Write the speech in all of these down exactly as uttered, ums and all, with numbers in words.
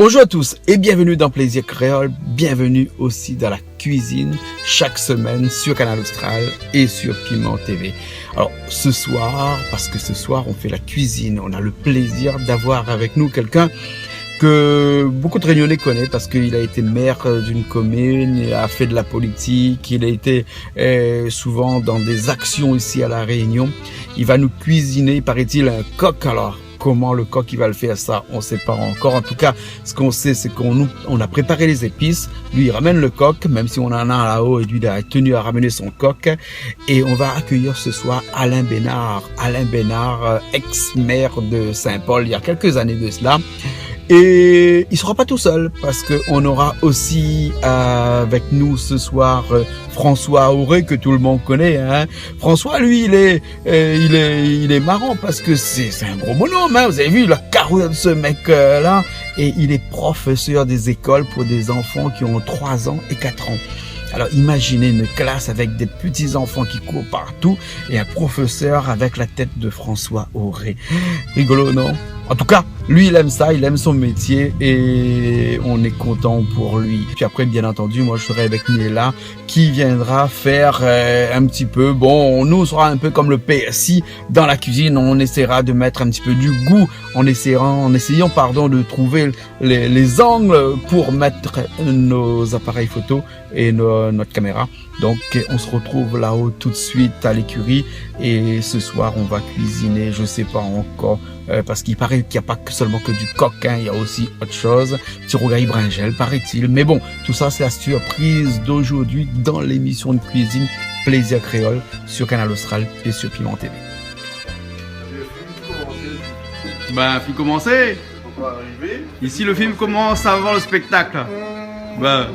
Bonjour à tous et bienvenue dans Plaisir Créole. Bienvenue aussi dans la cuisine chaque semaine sur Kanal Austral et sur Piment T V. Alors ce soir, parce que ce soir on fait la cuisine, on a le plaisir d'avoir avec nous quelqu'un que beaucoup de Réunionnais connaissent parce qu'il a été maire, euh, d'une commune, il a fait de la politique, il a été, euh, souvent dans des actions ici à La Réunion. Il va nous cuisiner, paraît-il, un coq. Alors, comment le coq, il va le faire, ça, on sait pas encore. En tout cas, ce qu'on sait, c'est qu'on nous, on a préparé les épices. Lui, il ramène le coq, même si on en a là-haut, et lui, il a tenu à ramener son coq. Et on va accueillir ce soir Alain Bénard. Alain Bénard, euh, ex-maire de Saint-Paul, il y a quelques années de cela. Et il sera pas tout seul, parce qu'on aura aussi, euh, avec nous ce soir, euh, François Auré, que tout le monde connaît, hein. François, lui, il est, euh, il est, il est marrant parce que c'est, c'est un gros bonhomme, hein. Vous avez vu la carrure de ce mec, euh, là. Et il est professeur des écoles pour des enfants qui ont trois ans et quatre ans. Alors, imaginez une classe avec des petits enfants qui courent partout et un professeur avec la tête de François Auré. Rigolo, non ? En tout cas, lui, il aime ça, il aime son métier et on est content pour lui. Puis après, bien entendu, moi, je serai avec Niela qui viendra faire, euh, un petit peu, bon, nous, on sera un peu comme le P S I dans la cuisine, on essaiera de mettre un petit peu du goût en essayant, en essayant, pardon, de trouver les, les angles pour mettre nos appareils photo et no-, notre caméra. Donc, on se retrouve là-haut tout de suite à l'écurie. Et ce soir, on va cuisiner, je sais pas encore, euh, parce qu'il paraît qu'il y a pas que, seulement que du coq, hein, il y a aussi autre chose. Ti rougay brinjèl, paraît-il. Mais bon, tout ça, c'est la surprise d'aujourd'hui dans l'émission de cuisine Plaisir Créole sur Kanal Austral et sur Piment T V. Ben, fine komansé. Ici, le film commence avant le spectacle. Ben.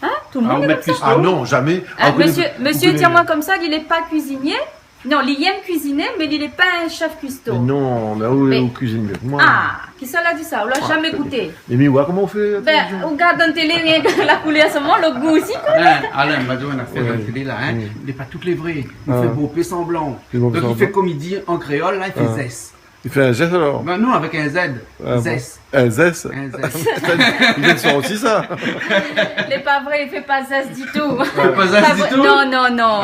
Hein ? Tout le monde est comme ça ? Ah non, jamais. Ah, monsieur, monsieur, tiens-moi comme ça, il est pas cuisinier. Non, li yèm kuiziné, mé li lé pa in shèf kuisto. Mé non, mé ou, ou kuizine myé ke moin. Ah, kisa la di sa ? Ou la zamé gouté ? Mé mi oi koman ou fé. Ben, ou gard dan télé, rienk la koulèr solman, lo gou osi, koi. Hein, Alain, ma di aou in nafèr dan télé la, hein. Li lé pa tout lé vré. Li fé bonpé sanblan. Donk li fé konm li di an kréol la, li fé zès. Li fé in zès alor ? Ben non, avèk in Z. Ah bon. Zès. In zès. In zès. Li vien de sorti sa. Lé pa vré, li fé pa zès ditou. Li fé pa zès ditou ? Non, non, non.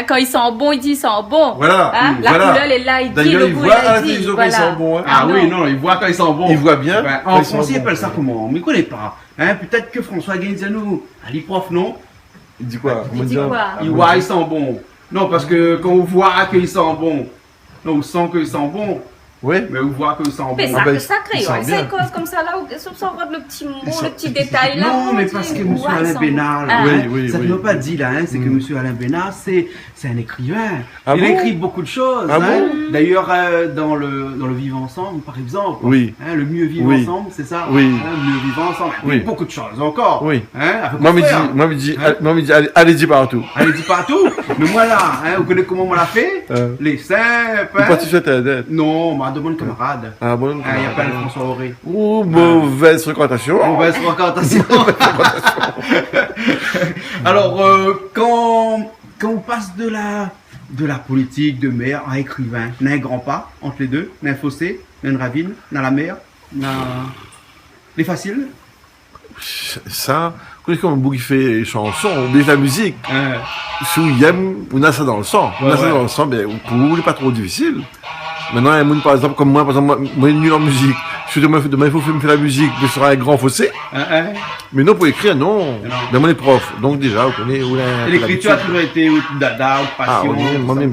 Kan li san bon, li di li san bon. Voilà. Hein ? La koulèr lé la, li di, lo gou lé la, li di. Voilà. Ah oui, non, li voi kan li san bon. Li voi bien kan li san bon. Ben, an fransé i apèl sa koman ? Mi koné pa. Hein, pétèt ke François i gingn di anou. Ali prof, non ? Li di koi ? Koman i di ? Li voi li san bon. Non, parske kan ou voi ke li san bon, non, ou san ke li san bon. Oui. Mé ou voi ke li san bon. Mé sa, ah ben, sa kréol, sa i koz konmsa la, ou, sa, sa, ou gard lo ti mo, lo ti détay la, non, mé parske monsieur Alain Bénard la, hein, sa i fo pa di la, hein, sé ke monsieur Alain Bénard, sé, sé in ékrivin. Ah bon ? Il a écrit beaucoup de choses, hein. Ah bon ? D'ailleurs, euh, dans le, dans le Vivre Ensemble, par exemple, hein, le Mieux Vivre Ensemble, c'est ça ? Oui. Hein, Mieux Vivre Ensemble. Oui. Beaucoup de choses encore. Oui. Hein, avèk mon frèr. Moin mi di, moin mi di, moin mi di, alé, alé di partou. Alé di partou. Mé moin la, hein, ou koné koman moin la fé ? Lé sinp, hein. Ou parti sur Internet ? Non, ma domann kamarad. Ah bon, kamarad. Hein, i apèl François Auré. Oh, mauvaise fréquentation. Mauvaise fréquentation. Alors, euh, quand, quand on passe de la, de la politique, de maire à écrivain, na in gran pa ant lé dé, na in fosé, na in ravine, na la mèr, na, lé fasil ? Sa, koné koman boug i fé shanson, oubien la mizik. Hein. Si ou yèm, ou na sa dan lo san. Ou na sa dan lo san, ben, pou ou, lé pa tro difisil. Mintnan, in moun, par égzanp, konm moin, par égzanp, moin, moin lé nul an mizik. Si domin, domin i fo fé, fé la mizik, mi sra in gran fosé. Hein, hein. Mé non, pou ékrir, non. Non. Mé moin lé prof. Donk déza, ou koné, ou la... É lékritir la touzour été out dada, out pasion, sa, dopi avan ? Ah oui, moin, moin,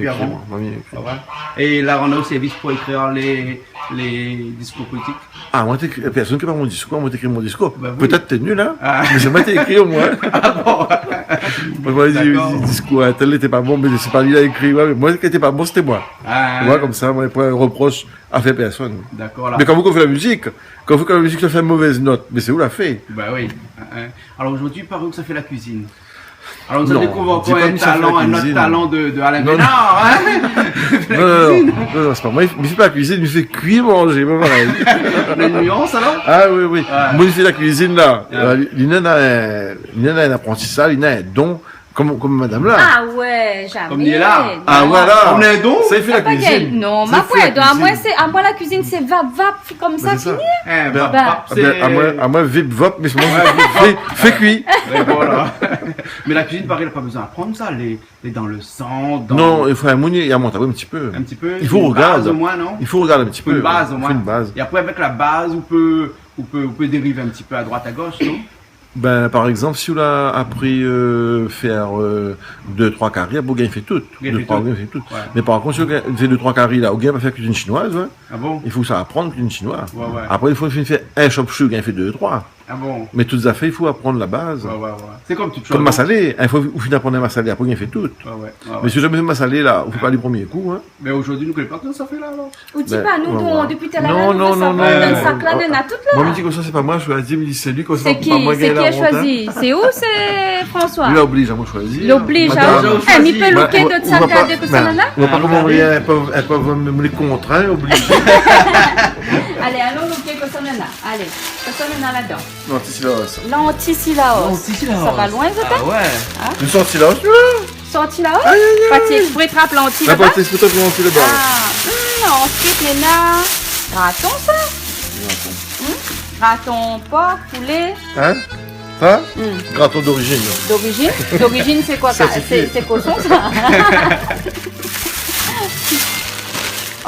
moin, moin. Ah ouais. É la, ou la rann aou sèrvis pou ékrir lé, lé diskour politik ? Ah, moin té ékri, pèrsone i ékri pa mon diskour, moin té ékri mon diskour. Ben oui. Pétèt té nul, hein, mé sé moin té ékri omoin. Ah bon ? Moin, moin di, diskour intèl lété pa bon, mé sé pa li la ékri, ouais, mé moin ki lété pa bon, sété moin. Ah, ouais. Moin, konmsa, moin, poin roprosh a fé pèrsone. Dakor, la. Mé kan ou fé la mizik, kan ou fé la mizik, sa fé in mové not, mé sé ou la fé. Ben oui. Hein, hein. Alors aujourd'hui, par où que ça fait la cuisine ? Alors, nou la dékouvèr ankor in talan, in ot talan de, de Alain Bénard, hein ? Non, non, non, non, sé pa moin. Mi fé pa kuizine, mi fé kui manzé, pa parèy. Néna in nuans, alor ? Ah oui, oui. Ouais. Moin, mi fé la kuizine, la. Ouais. Euh, li, li néna in, li néna in aprantisaz, li néna in don. Konm, konm madam la. Ah ouais, zamé. Konm li lé la. Ah, voilà. Ou lé don ? Sa i fé la kuizine. Non, ma poin don. Amoin, sé, amoin, la kuizine, sé vap, vap, fini. Bin, sé sa. Fini. Eh, bin, vap, vap, bin, sé amoin, amoin, vip, vop, mé sé moin, fé, fé kui. É voilà. Mé la kuizine, parèy, la pa bezoin aprann sa, lé, lé dan le san, dan... Non, i fo in moun i amont in ti pé. In ti pé, i fo in baz omoin, non ? I fo rogard in ti pé. I fo in baz omoin. I fo in baz. É apré, avèk la baz, ou pé, ou pé, ou pé dériv in ti pé a droit, a gosh, non ? Bin, par égzanp, si ou la apri, euh, fé, euh, dé, troi kari, ou gingn fé tout. Dé, troi, ou gingn fé tout. Ouais. Mé par kont, si ou gingn fé dé, troi kari la, ou gingn pa fé kuizine shinoiz, hein. Ah bon ? I fo sa aprann kuizine shinoiz. Ouais, ouais. Apré, i fo fé in chop suey, ou gingn fé dé, troi. Ah bon ? Mé tout zafèr, i fo aprann la baz. Ouais, ouais, ouais. Sé konm tout shoz, hein. Konm masalé, hein, i fo ou fine aprann masalé, apré ou gingn fé tout. Ouais, ouais, ouais. Mé si zamé fé masalé la, ou fé pa le promié kou, hein. Mé zordi, nou koné pa kosa sa fé la, alor. Ou di pa nou, dopi talèr la, nou vé savoir, dan sak la, néna tout la. Moin, mi di konmsa, sé pa moin la shoizi, mi di sé li, konmsa, sé pa moin la gingn la ont, hein. Sé ki la shoizi ? Sé ou, sé François ? Li la oblizé amoin shoizi, hein. Li oblizé amoin. Madam. Eh, mi pé loké dan sak la, kosa néna ? Ou va pa koman, in pov, in pov, mèm lé kontrint, oblizé. Alé, alon loké kosa néna. Alé, kosa néna ladan ? Lanti Silaos. Lanti Silaos. Lanti Silaos. Sa va loin, zot, hein ? Ah ouais. Hein ? Nou sorti la, la. Sorti la-o ? Ay, ay, ay. Patrick, pou trap lanti laba. La, Patrick, pou trap lanti laba. Ah, hmm, ansuit, néna graton, sa. Graton. Hmm ? Graton por, poulé. Hein ? Sa ? Hmm. Graton d'orizine. D'orizine ? D'orizine, sé koi sa ? Sèrtifié. Sé, sé koshon, sa.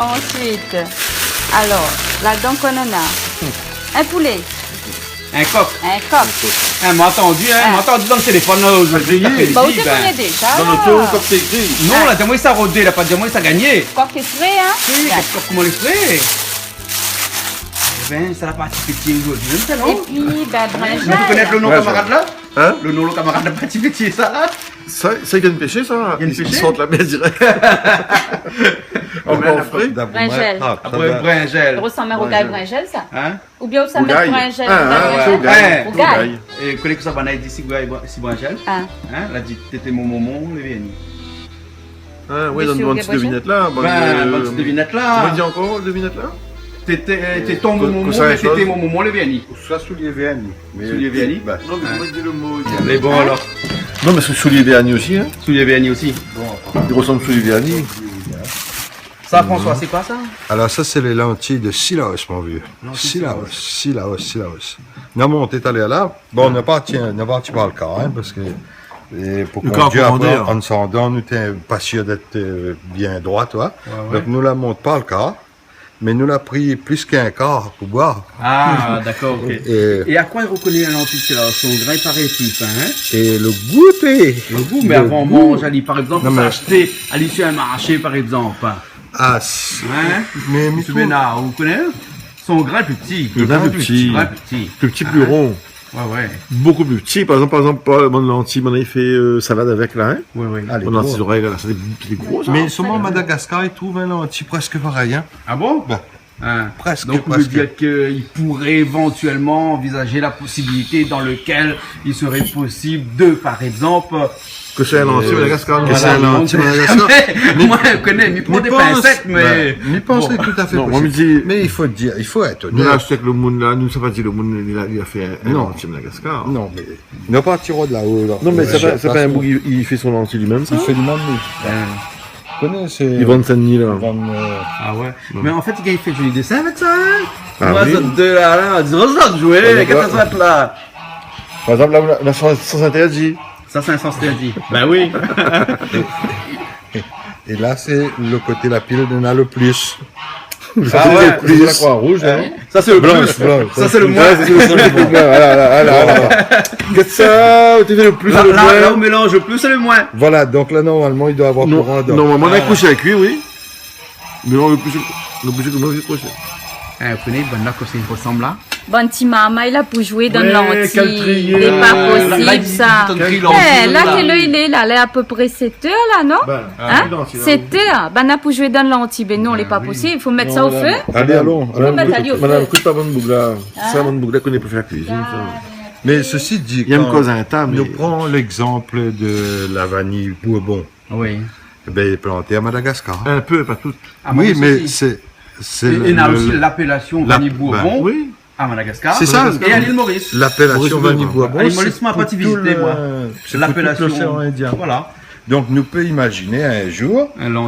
Ansuit, alor, ladan, kosa néna ? In poulé. In kok. In kok. In kok. Eh, ma antandi, hein, ma antandi dan le téléfone, la, zordi, la fé... Ba, ou té koné déza. Dan loto, kok sé gri. Non, la di amoin sa rodé, la pa di amoin sa gagné. Kok lé fré, hein ? Si, kok, koman lé fré ? Eh bin, sa la parti pétiyé zordi mèm, sa, non ? Épi, bin, brinzèl. Ou koné le non, kamarad la ? Hein ? Le non, le kamarad la parti pétiyé, sa la ? Sa, sa i vien pésé, sa. I vien pésé ? I sort la mèr dirèk. Ankor fré. Brinzèl. Ah, brin-, brinzèl. I rosanm in rougay brinzèl, sa. Hein ? Oubien ou sa mèt brinzèl dan le rougay. Rougay. Hein, hein, sé rougay. Rougay. É koné kosa banna i di si rougay, si brinzèl ? Hein ? Hein, la di, tété mon momon lé verni. Ah, ouais, dan, dan ti devinèt la, bann, euh, bann ti devinèt la. Koman i di ankor, devinèt la ? Tété, euh, tété mon momon, tété mon momon lé verni. Ou sa soulié verni. Soulié verni ? Bin. Non, mé koman i di le mo, i di... Mé bon, alor. Non, mé sé soulié verni osi, hein. Soulié verni osi. Bon, i rosanm soulié verni. Sa, François, sé koi sa ? Alors ça, c'est les lentilles de Cilaos, mon vieux. Lentilles Cilaos, Cilaos, Cilaos. Nou la mont talèr la. Bon, nou la parti, nou la parti par le kar, hein, parske, é pou konduir apré, an désandan, nou té pa sir d'èt, euh, bien droit, tu vois. Ouais, ouais. Donk nou la mont par le kar, mé nou la pri plis k'in kar pou boir. Ah, dakor, ok. É, é a koi i rokoné in lanti, sé la, son grin i paré pi fin, hein ? É le gou, le gou, mé avan manzé, ali, par égzanp, sa ashté, ali si in marshé, par égzanp. Ah, mé, mé Monsieur Bénard, ou koné ? Son grin lé pli pti. Le grin lé pli pti. Grin lé pli pti. Pli pti, pli ron. Ouais, ouais. Bokou pli pti. Par égzanp, par égzanp, bann lanti, bann i fé, euh, salad avèk la, hein ? Ouais, ouais. Ah, bann lanti zorèy la, sa, sé, sé gro, sa. Mé solman Madagascar, i trouv in lanti prèsk parèy, hein. Ah bon ? Bin, prèsk, prèsk. Donk, ou vé dir ke i pouré évantuèlman anvizazé la posibilité dan lekèl i sré posib de, par égzanp, ke sé in lanti Madagascar, ke sé in lanti Madagascar. Mé moin, mi koné, mi pran dé pinsèt, mé... Bin, mi pans tout à fait possible. Non, moin, mi di... Mé i fo dir, i fo èt onèt. Nou la ashté avèk le moun la, nou sa pa di le moun, li la, li la fé in, in lanti Madagascar. Non, mé nou parti de la-o, la. Non, mé sé pa, sé pa in boug, li, li fé son lanti li mèm, sa ? Li fé li mèm, li. Koné, sé... Li vann Sin-Dni, la. Li vann, euh... Ah ouais. Mé an fèt, li gingn fé zoli désin avèk sa, hein ? Ah oui. Moin, zot dé la, la, di, oh, zot zoué, kèl ke soi la. Par égzanp, la, la, la sans, sans interdit. Sa, sé in sans interdit. Bin oui. É la, sé le koté la pil néna le plis. Ah ouais. Sé le plis. La Croix-Rouge, hein. Sa, sé le plis. Blanche, blanche. Sa, sé le moin. Ouais, sé le, sé le moin. Voilà, voilà, voilà, voilà. Gèt sa, ou té fé le plis, la, le moin. La, la, ou mélanz le plis é le moin. Voilà, donk la, normalman, i doi avoir kouran, donk. Non, normalman, nou la koush avèk li, oui. Mé non, le plis, le plis, koman i di ? Eh, ou koné, bann la, kosa i rosanm la ? Bann ti marmay la pou zoué dan lanti. Lé pa posib, sa. Eh, la, kèl èr i lé la ? Lé apépré sèt èr la, non ? Hein ? Sèt èr. Bann la pou zoué dan lanti. Bin non, lé pa posib. Fo mèt sa o fé. Alé, alon. Fo mèt ali o fé. Madam, ékout pa bann boug la. Sa, bann boug la i koné pa fé la kuizine, sa. Mé sesi di, kan nou pran légzanp de la vaniy Bourbon, oui, ébin, lé planté a Madagascar. In pé, pa tout. Ah, oui, mé sé, sé le, le, la, la, bin oui. À Madagascar. C'est ça, et à l'île Maurice. L'appellation vanille Bourbon, c'est pour tout le, c'est pour tout l'océan Indien. Voilà. Donc, nou pé imaziné in zour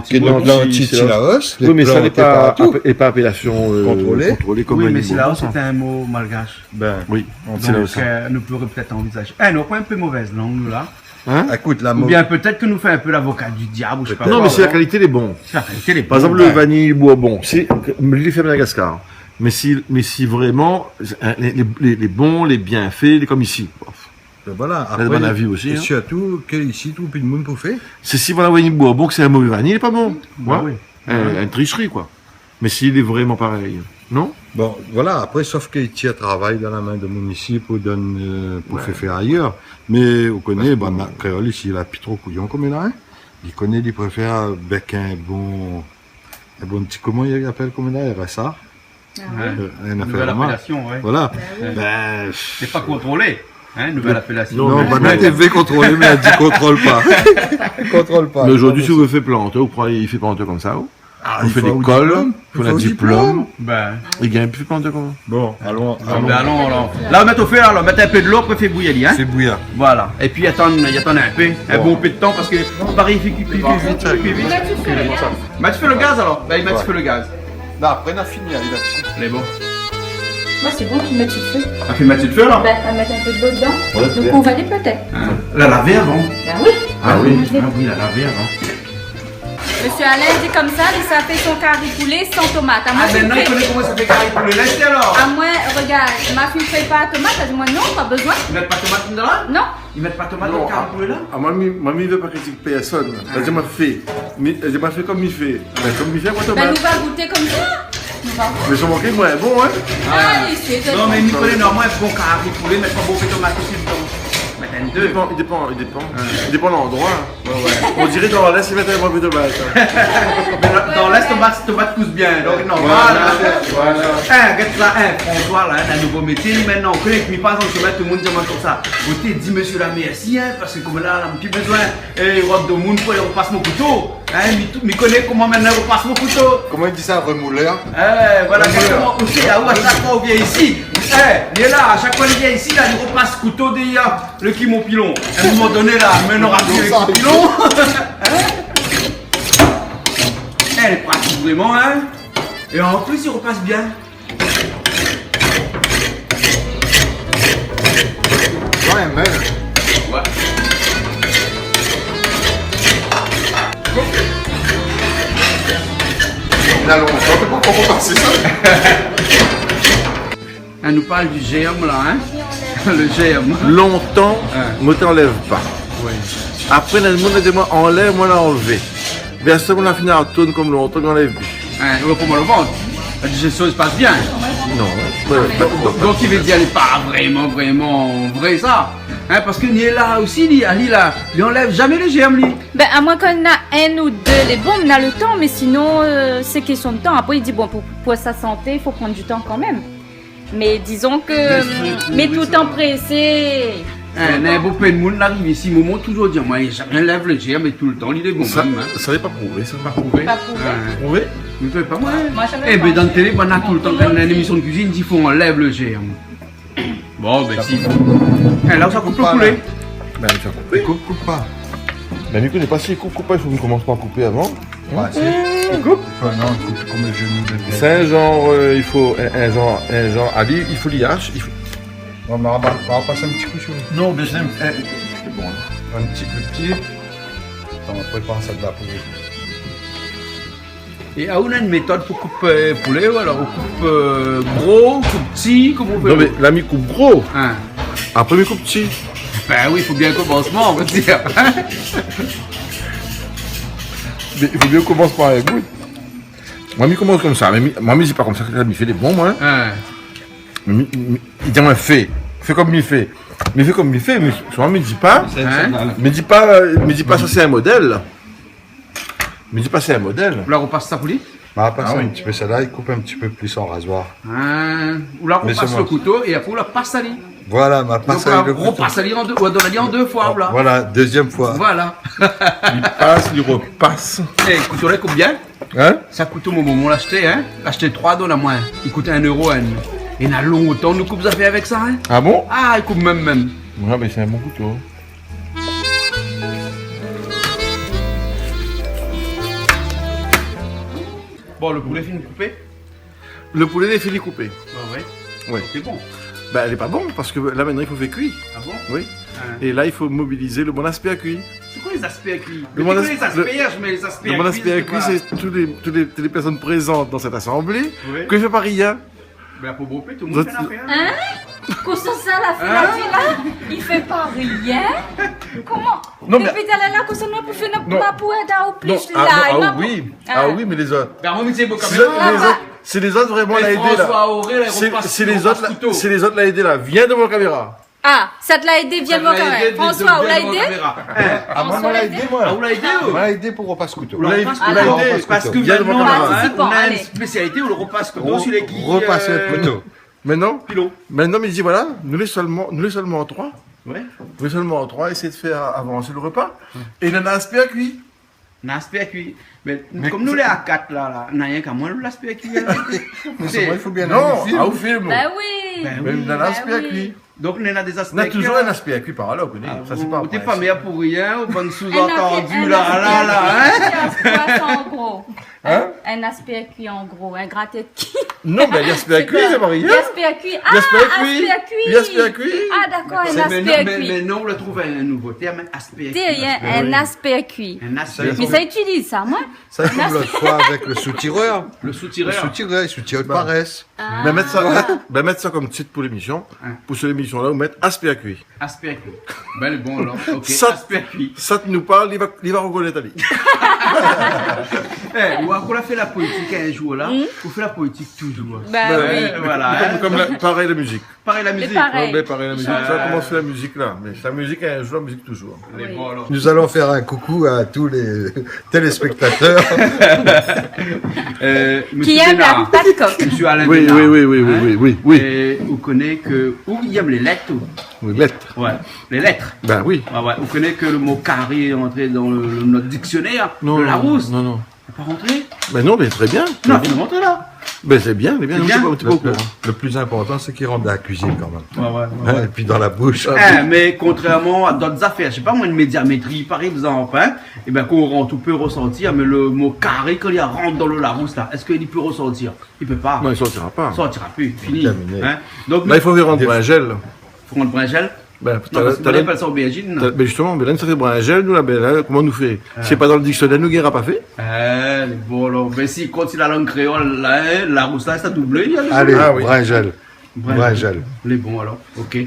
ke dan lanti, sé Laos, lé planté partou. Oui, mé sa lé pa apé-, lé pa apélasion, euh, kontrolé. Oui, mé sé Laos, sé in mo malgash. Ben, oui, sé Laos. Donc, euh, nou pouré pétèt anvizazé. Eh, nou pran in pé movèz lang, nou, la. Hein ? Ékout, la mo- Oubien pétèt ke nou fé in pé lavoka di diab, ou sé pa. Non, mé si la kalité lé bon. Si la kalité lé bon, ben. Par égzanp, le vanille Bourbon, sé, li lé fé Madagascar. Mé si, mé si vréman, euh, lé, lé, lé, lé bon, lé bien fé, lé kom isi. Ben voilà. Apré, mon avi osi, é sirtou ke isi, trouv pi d'moun pou fé. Sé si, voilà, vanille Bourbon, ke sé in mové vanille, lé pa bon. Ben oui. In, in trishri, koi. Mé si lé vréman parèy, non ? Bon, voilà, apré, sof ke i tir travay dan la min de moun isi pou donn, euh, pou fé fé ayèr. Mé ou koné, ben, ma-, kréol isi, la pi tro kouyon koméla, hein. Li koné, li préfèr avèk in bon, in bon ti, koman i apèl koméla, R S A ? Ah ouais. Euh, in afèr de mark. Nouvelle appellation, ouais. Voilà. Ben oui. Ben, sé pa kontrolé, hein, nouvelle appellation. Non, mé, mé, mé, té vé kontrolé, mé la di kontrol pa. Kontrol pa. Mé zordi, si ou vé fé plant, ou kroi i fé plant konmsa, ou ? Ah, i fo dé kol, i fo in diplom. Ben. I gingn pi plant konmsa. Bon, alon, alon. Ben, alon, alon. La, mèt o fé, alor, mèt in pé dolo, apré fé bouyir, hein. Fé bouyir. Voilà. Épi atann, atann in pé, in bon pé d'tan, parske parèy, i kui, kui, kui vit, kui vit. Mèt fé le gaz, alor. Ben, mèt fé le gaz. Non, apré, nou la fini, alé, la-dsi. Lé bon. Moin, sé bon, mi mèt su le fé. Ah, ou mèt su le fé, la ? Ben, ou va mèt in pé dolo dedan. Ouais, sé bien. Donk, ou va lavé pétèt. Hein ? La lavé avan ? Ben oui. Ah oui, ah oui, la lavé avan. Mésyé Alain i di konmsa, li sa fé son kari poulé san tomat. Ah, mintnan, li koné koman sa fé kari poulé. Lès alor. Amoin, rogard, ma fine fé pa tomat, èl i di amoin non, pa bezoin. I mèt pa tomat dedan la ? Non. I mèt pa tomat dan kari poulé la ? Non, ah, ah, moin, mi, moin, mi vé pa kritik pèrsone. Ah. Èl i di amoin fé. Mi, èl i di amoin fé kom mi fé. Ben, kom mi fé, pa tomat. Ben, nou va gouté konmsa. Nou va voir. Mé sa mank moin, bon, hein ? Ah, li sé... Non, mé mi koné, non, moin, bon kari poulé, mèt pa bonpé tomat osi dedan. Mèt in dé. I dépan, i dépan, i dépan. Ouais. I dépan landroi, hein. Ouais, ouais. On diré dan lès, i mèt in bonpé tomat, hein. Mé dan, dan lès, tomat, tomat i pous bien. Donk, non, voilà, voilà. Hein, gèt sa, hein, François, la, in nouvo métié, li, mintnan, ou koné, mi pas dan shomin, tout le moun i di amoin konmsa. Ou té di mésyé la mèrsi, hein, parske koméla, la, mi pi bezoin, eh, rod domoun pou alé ropas mon kouto. Hein, mi tou-, mi koné koman mintnan i ropas mon kouto. Koman i di sa, remoulèr ? Eh, voilà, exactement. Remoulèr. Ou sé, ah, ou, a shak foi ou vien isi. Eh, li lé la, a shak foi li vien isi, la, li ropas kouto dèrièr le ki mon pilon. A in moman doné, la, mé nora pi le ki pilon. Hein ? Eh, lé pratik vréman, hein ? É an plis, i ropas bien. Ouais, mé... Ouais. Na lontan, sé pa ankor pasé sa. Ah, nou parl di zèrm la, hein ? Le zèrm. Lontan, moin té anlèv pa. Oui. Apré, na moun la di amoin anlèv, moin la anlvé. Bin, sa, moin la fini artourn kom lontan, anlèv pi. Hein, ou koman le vant ? La digestion i pas bien ? Non. Donk, donk, i vé dir, lé pa vréman, vréman vré, sa. Hein, parske li lé la osi, li, li la, li anlèv zamé le zèrm, li. Bin, amoin, kan na inn ou dé, lé bon, na le tan, mé sinon, euh, sé késtion de tan. Apré, i di, bon, pou, pou sa santé, i fo pran du tan kanmèm. Mé dizon ke, mé toultan présé. Hein, na bonpé de moun la ariv isi, momon touzour di amoin, zamé anlèv le zèrm, mé toultan li lé bon mèm, hein. Sa lé pa prouvé, sa. Pa prouvé. Pa prouvé. Hein. Prouvé ? Mi koné pa, moin. Moin, zamé anlèv le zèrm. Eh bin, dan télé, moin, na toultan, kan na in émision de kuizine, i di fo anlèv le zèrm. Bon, bin, si. Hein, la ou sa koup le poulé. Bin, ou sa koup. Koup, koup pa. Bin, mi koné pa si koup, koup pa, i fo komans par koupé avan. Ouais, sé... I koup ? Enfin, non, i koup kom le zénou de... Sé in zanr, euh, i fo in, in zanr, in zanr, ali, i fo li ash, i fo... Non, mé nou va, nou va pas in ti kou su... Non, mé sé in, in, bon. In ti pé pti. Atann, nou prépar sa de la poulé. É, ah, ou na in métod pou koup, euh, poulé, ou alor ou koup, euh, gro, ou koup pti, koman ou fé ? Non, mé la mi koup gro. Hein. Apré mi koup pti. Bin oui, i fo bien komansman, on va dir. Mé i fo bien komans par in bout. Moin, mi komans konmsa, mé mi, moin, mi di pa konmsa ke mi fé lé bon, moin. Hein. Mé mi, mi, mi di amoin fé, fé kom mi fé. Mi fé kom mi fé, mé souvan mi di pa, hein ? Mi di pa, mi di pa sa sé in modèl. Mi di pa sé in modèl. Ou la ropas sa pou li ? Ma pas in ti pé sa la, i koup in ti pé plis an razoir. Hein. Ou la ropas le kouto é apré ou la pas ali. Voilà, ma pas ali le kouto. Donk ou la ropas ali an dé, ou la done ali an dé foi, ou la. Voilà, dézièm foi. Voilà. Li pas, li ropas. Eh, kouto la i koup bien. Hein ? Sa kouto, mon momon la ashté, hein ? Ashté troi, done amoin. I kout in éro, hein. Néna lontan nou koup zafèr avèk sa, in ? Ah bon ? Ah, i koup mèm, mèm. Ouais, mé sé in bon kouto. Bon, le poulé fini koupé ? Le poulé lé fini koupé. Ouais, ouais. Ouais. Sé bon. Bin, lé pa bon, parske la, mintnan, i fo fé kui. Ah bon ? Oui. Ah. É la, i fo mobiliz le bon aspé a kui. Sé koi lé aspé a kui ? Le bon as-, le, le bon aspé a kui, sé tout lé, tout lé, tout lé pèrsone prézant dan sèt asanblé, oui, ki fé pa rien. Bin, pou bonpé, tout le moun fé zot, la fé, in. In ? Kosa sa la fé la ? In ? Di la, i fé pa rien ? Koman ? Non, mé... Dopi talèr la, kosa nou la pou fé, nou la pou èd aou plis la, non, ah oui, ah oui, mé lézot. Bin, mwin, mi di, bon, si lézot, lézot, si lézot vréman la èdé la, François Auré la, si, si lézot la, si lézot la èdé la, vien dovan la kaméra. Ah, sat la èdé, vien dovan la kaméra. François, ou la èdé ? In ? Ah, mwin, mwin la èdé, mwin. Ah, ou la èdé, oh. Mwin la èdé pou ropas kouto. Ou la èdé, ou la èdé. Ropas kouto. Parske mintnan, in, nou na in spésialité, le ropas kouto, sélé ki, repas kouto. Mintnan, pilon. Mintnan, mi di, voilà, nou lé sèlman, nou lé sèlman troi. Ouais. Nou lé sèlman troi, éséy fé avans le repa. Ouais. É néna aspé a kui. Néna aspé a kui. Mé, mé kom nou lé a kat la, la, na rienk amwin, nou, laspé a kui, in. Mé sé vré, i fo bien... Non, ah, ou film. Bin oui. Bin oui. Mé néna aspé a kui. Donk, néna dé aspé a kui, in. Néna touzour in aspé a kui par la, ou koné. Ah bon ? Sa, sé pa... Ou té pa mèr pou rien, ou bann souzantandi la, la, la, in ? In aspé a kui, an gro. In ? In aspé a kui, an gro, in graté de kui. Non, mé laspé a kui, sé pa rien. Laspé a kui. Ah, laspé a kui. Laspé a kui. Ah, dakor, in aspé a kui. Mé non, mé, mé non, ou la trouv in nouvo tèrm, in aspé a kui. Té, in aspé a kui. In aspé a kui. Mé sa i itiliz sa, mwin. Sa, kom lot foi avèk le soutirèr. Le soutirèr. Le soutirèr, i soutir pa. Bin, mèt sa, mèt, bin, mèt sa kom tit pou lémisyon. In. Pou sèt émisyon-la, ou mèt aspé a kui. Aspé a kui. Bin, lé bon, alor. Ok, aspé a kui. Sat, sat nou parl, li va, li va rokonèt ali. Eh, ou la fé la politik in zour la, ou fé la politik touzour. Bin oui. Voilà, in. Kom, kom la, parèy la mizik. Parèy la mizik. Parèy. Ouais, bin, parèy la mizik. Sa, koman fé la mizik la ? Mé sé la mizik in zour, la mizik touzour. Lé bon, alor. Nous allons faire un coucou à tous les téléspectateurs. Euh, Monsieur Bénard. Ki èm la pat kok. Monsieur Alain Bénard. Oui, oui, oui. In ? Oui, oui, oui. É ou koné ke, ou i èm lé lèt, ou ? Oui, lèt. Ouais, lé lèt. Bin oui. Ouais, ouais. Ou koné ke le mo kari lé rantré dan le, le, nout diksionèr, le Larousse. Non, non, non. Lé pa rantré ? Bin non, mé tré bien. Non, fo rantré la. Bin, sé bien, sé bien. Sé bien. Ou té pa, ou té pa o kouran. Le, le, le pli inportan, sé k'i rant dan la kuizine kan mèm. Ouais, ouais, ouais, ouais. É pi dan la boush. Eh, mé kontrèrman a dot zafèr, mi sé pa mwin, in médiamétri, par égzanp, in, é bin, kan ou rant, ou pé resantir, mé le mo kari, kan li rant dan le Larousse la, èske li pé resantir ? Li pé pa. Non, li sortira pa. Sortira pi, fini. Terminé. In ? Donk, la, i fo rant brinzèl. Fo rant brinzèl. Bin, non, talèr, parske talèr, i apèl sa obèrjine, la. Talèr, bin, zistoman, bin, la, sa fé brinzèl, nou, la, bin, la, koman nou fé ? Ah. Sé pa dan le diksionèr, nou gingn pa fé ? Ah, lé bon, alor. Mé si i kont si la lang kréol, la, in, Larousse la, sa doublé, in, alé, ah oui, brinzèl. Brinzèl. Brinzèl. Lé bon, alor. Ok.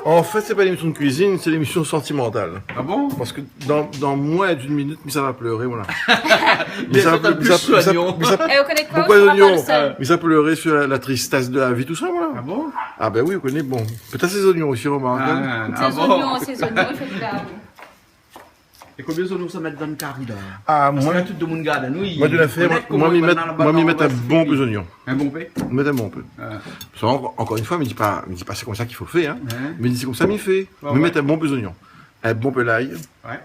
An fèt, sé pa in émisyon de kuizine, sé in émisyon santimantal. Ah bon ? Parske dan, dan mwins d'in minit, mi sava pléré, mwin la. Mi sava pléré, mi sava, mi sava, mi sava, eh, ou koné koi, poukoi ou sava pa le sèl. Mi sava pléré sur la, la tristesse de la vie, tout sa, mwin la. Ah bon ? Ah bin oui, ou koné, bon. Pétèt sé zoignon osi, romark, in. Ah, sé bon. Zoignon, sé zoignon, i fé pléré. É konbien zoignon sa mèt dan le kari la ? Ah, parske mwin, la, tout le moun i gard anou, mwin, mi mèt, mwin, mi mèt in bonpé zoignon. In bonpé ? Mi mèt in bonpé. Ah. Sa, ankor, ankor in foi, mi di pa, mi di pa sé konmsa k'i fo fé, in. Ouais. Mi di sé konmsa mi fé. Ouais, ouais. Mi mèt in bonpé zoignon. In bonpé lay. Ouais.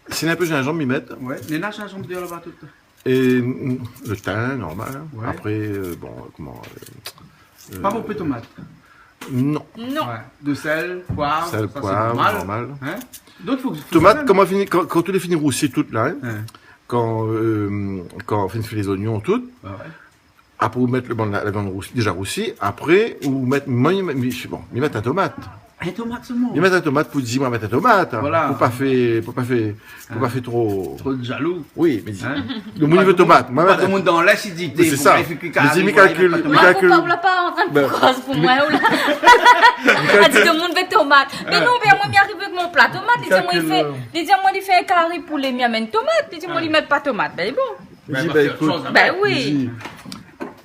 Si néna in pé zinzanm, mi mèt. Ouais, néna zinzanm déor laba tout. É, mm, le tin, normal, in. Ouais. Apré, euh, bon, koman, euh, pa bonpé tomat. Non. Non. Ouais. De sèl, poiv, sa, sé normal. Sèl, poiv, normal. In ? Donk, fo, fo tomat, kan ou fini, kan, kan ou la fini rousi tout la, in, kan, euh, kan ou fini fé lé zoignon tout, ouais, ouais, apré ou mèt le bann, la, la viann rousi, déza rousi, apré ou mèt, mwin, mi, mi, bon, mi mèt in tomat. In tomat sèlman. Mi mèt in tomat pou di, mwin, mèt in tomat, in. Voilà. Pou pa fé, pou pa fé, pou pa fé tro. Tro de zalou. Oui, mé di, in ? Le moun i vé tomat. Mwin, pa de moun dan lès i di, mé sé sa. Mi di, mi kalkil, mi kalkil. Mwin, pou pa, pa an trin de koz pou mwin, ou la. Mi kalkil. A di, le moun i vé tomat. Mé non, bin, mwin, mi ariv avèk mon pla tomat, li di amwin, li fé, li di amwin, li fé in kari poulé, mi amenn tomat, li di amwin, li mèt pa tomat. Bin, bon. Mi di, bin, ékout, bin oui, mi di,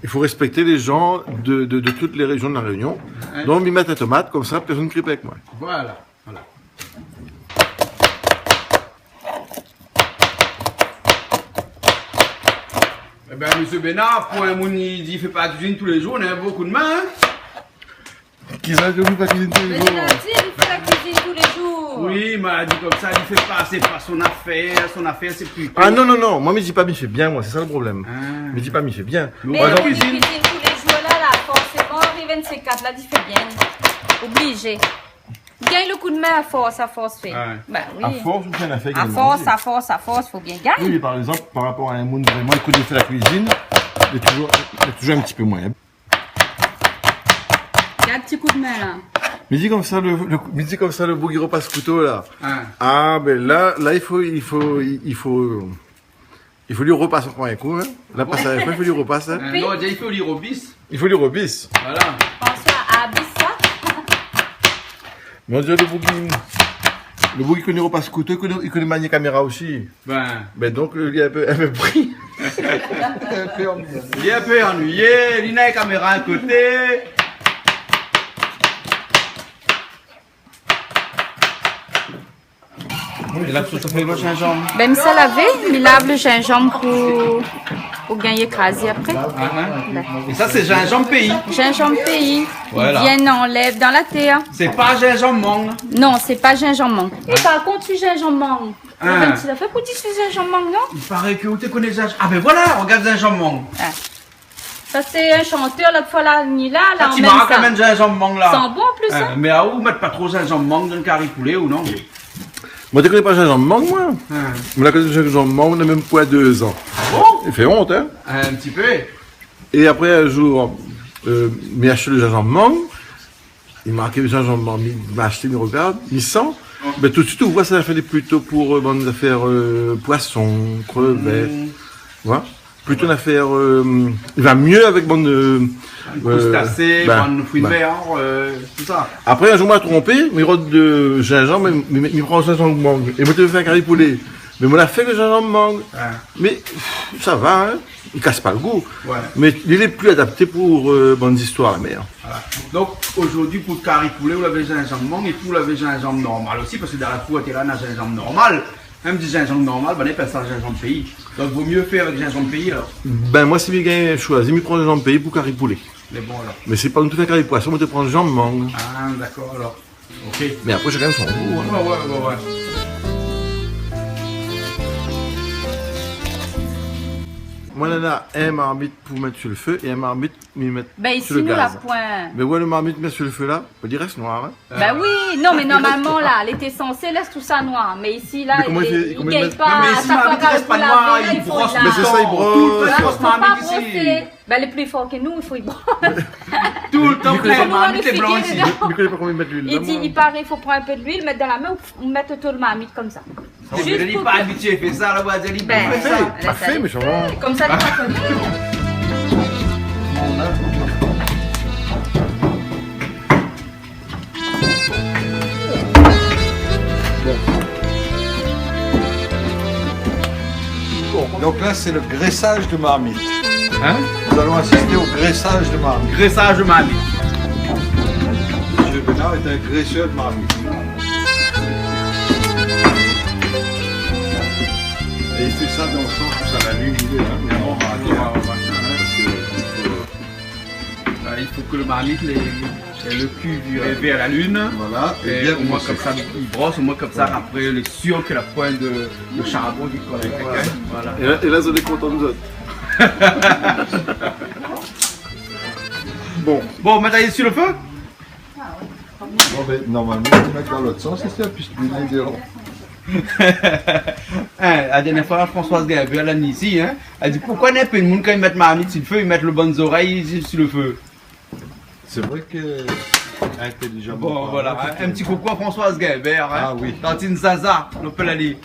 i fo rèspèkté lé zan de, de, de tout lé rézion de La Rényon. In ? Donk, mi mèt in tomat, konmsa, pèrsone i kri pa avèk mwin. Voilà, voilà. Ébin, mésyé Bénard, pou in moun i di i fé pa la kuizine tou lé zour, ou néna in bon kou d'min, in ? Kisa i di ou fé pa la kuizine tou lé zour ? Mé li la di, li fé la kuizine tou lé zour. Oui, mé li di konmsa, li fé pa, sé pa son afèr, son afèr, sé plito... Ah non, non, non, mwin, mi di pa mi fé bien, mwin, sé sa le problèm. Ah. Mi di pa mi fé bien. Mé par égzanp, li kuizine tou lé zour la, Sé kat la, di fé bien. Oblizé. Gingn lo koudmin a fors, a fors fé. Ouais. Bin oui. A fors, ou fé in afèr, a fors, a fors, a fors, fo bien gingn. Oui, mé par égzanp, par rapor a in moun vréman i koné fé la kuizine, lé toujour, lé toujour in ti pé moiyin. Gard ti koudmin la. Mi di konmsa lo, lo, mi di konmsa lo boug i ropas kouto la. Hein. Ah, bin la, la, i fo, i fo, i, i fo, i fo li ropas ankor in kou, hein. La, ah bon ? Pas a la fin, i fo li ropas, hein. Euh, non, i fo li robis. I fo li robis. Voilà. François, abis sa. Mon Dieu, lo boug i, lo boug i koné ropas kouto, i koné, i koné manié kaméra osi. Bin. Bin donk, euh, li lé in pé, in pé pri. In pé annuiyé. Li lé in pé annuiyé, li na in kaméra a koté. É la, ou sa fé lo zinzanm ? Bin, mi sa lavé, mi lav lo zinzanm pou, pou gingn krazé apré. Ah, hein. Bin. É sa, sé zinzanm péi ? Zinzanm péi. Voilà. I vien anlèv dan la tèr. Sé pa zinzanm mang ? Non, sé pa zinzanm mang. Hein. É par kont, si zinzanm mang, hein, bin, ti la fé pou di si zinzanm mang, non ? I paré ke ou té koné zinzanm. Ah, bin voilà, rogard zinzanm mang. Ah. Sa, sé in shantèr, lot foi la, ni la, la, sa, ti mark sa. Amenn zinzanm mang la. San bon, an plis, hein. Mé aou, mèt pa tro zinzanm mang dan kari poulé, ou non ? Moin, té koné pa zinzanm mang, moin. Hein. Moin la koné zinzanm mang, na mèm poin dé zan. Ah bon ? I fé ont, hein. In ti pé. É apré, in zour, euh, mi ashté lo zinzanm mang, i marké zinzanm mang, mi, mi ashté, mi rogard, mi san. Bin, tout suit, ou voi, sa i fé plito pou, euh, bann zafèr, euh, poison, krevèt. Mm. Ou voi ? Plito in afèr, euh, i va myé avèk bann, euh, bann krustasé, bin, bann frui d'mèr, euh, tousa. Apré, in zour, moin la tronpé, mi rod de zinzanm, mi, mi, mi pran zinzanm mang. É moin té vé fé in kari poulé. Mé moin la fé lo zinzanm mang. Ah. Mé, pff, sa va, hein. I kas pa lo gou. Ouais. Mé li lé pli adapté pou, euh, bann zistoir la mèr. Voilà. Donk, zordi, pou kari poulé, ou lavé zinzanm mang é pou lavé zinzanm normal osi, parske dan la kour, té la, na zinzanm normal. Mèm di zinzanm normal, bin, i apèl sa zinzanm péi. Donk, vo myé fé avèk zinzanm péi, alor. Bin, moin, si mi gingn shoizi, mi pran zinzanm péi pou kari poulé. Mé bon, alor. Mé si pa nou té fé kari poison, moin té pran zinzanm mang. Ah, dakor, alor. Ok. Mé apré, shakinn son gou, hein. Ouais, ouais, ouais, ouais. Moin, néna in marmit pou mèt su lo fé é in marmit mi mèt su lo gaz. Bin, isi, nou la poin. Mé ouais, lo marmit mèt su lo fé la, i rès noir, hein. Bin oui, non, mé normalman, la, lété sansé lès tousa noir. Mé isi, la, i gingn pa, shak foi i rès pa noir, i bros tout lo tan. Mé sé sa, i bros. Tout lo tan, marmit isi. Bin, lé pli for ke nou, i fo i bros. Tout lo tan, marmit lé blan isi. Mi koné pa koman i mèt luil la, moin. I di, i paré, i fo pran in pé d'luil, mèt dan la min, ou mèt otour lo marmit konmsa. Zis pou... Li lé pa abitié fé sa, la, ou va di, li fé sa. Bin, lès alé. Konmsa, li pa koné. Bon. Donc là, c'est le graissage de marmite. Hein ? Nous allons assister au graissage de marmite. Graissage de marmite. Monsieur Bernard est un graisseur de marmite. Et il fait ça dans le sens où ça l'allume, il est, hein, mais on va arrêter, hein, parce que il faut, euh, il faut que le marmite, les, le cul vire vers la lune. Voilà, et bien brosser. Et au moins comme ça, il brosse, au moins comme ça, après, il est sûr qu'il a point de, de charbon qui colle avec, hein. Voilà. Et là, et là, vous êtes contents de vous autres. Bon. Bon, maintenant, il est sur le feu ? Bon, ben, normalman, ou mèt dan lot sans, sé sa, puisk luil lé dedan. Hein, la dernièr foi, Françoise Guimbert, la ni isi, hein, la di, poukoi néna pwin moun, kan i mèt marmit su lo fé, i mèt lo bann zorèy su, su lo fé ? C'est vrai que, intelligemment parlant, voilà, hein, effectivement. Un petit coucou à Françoise Guimbert, hein. Ah oui. Tantine Zaza, nou apèl ali.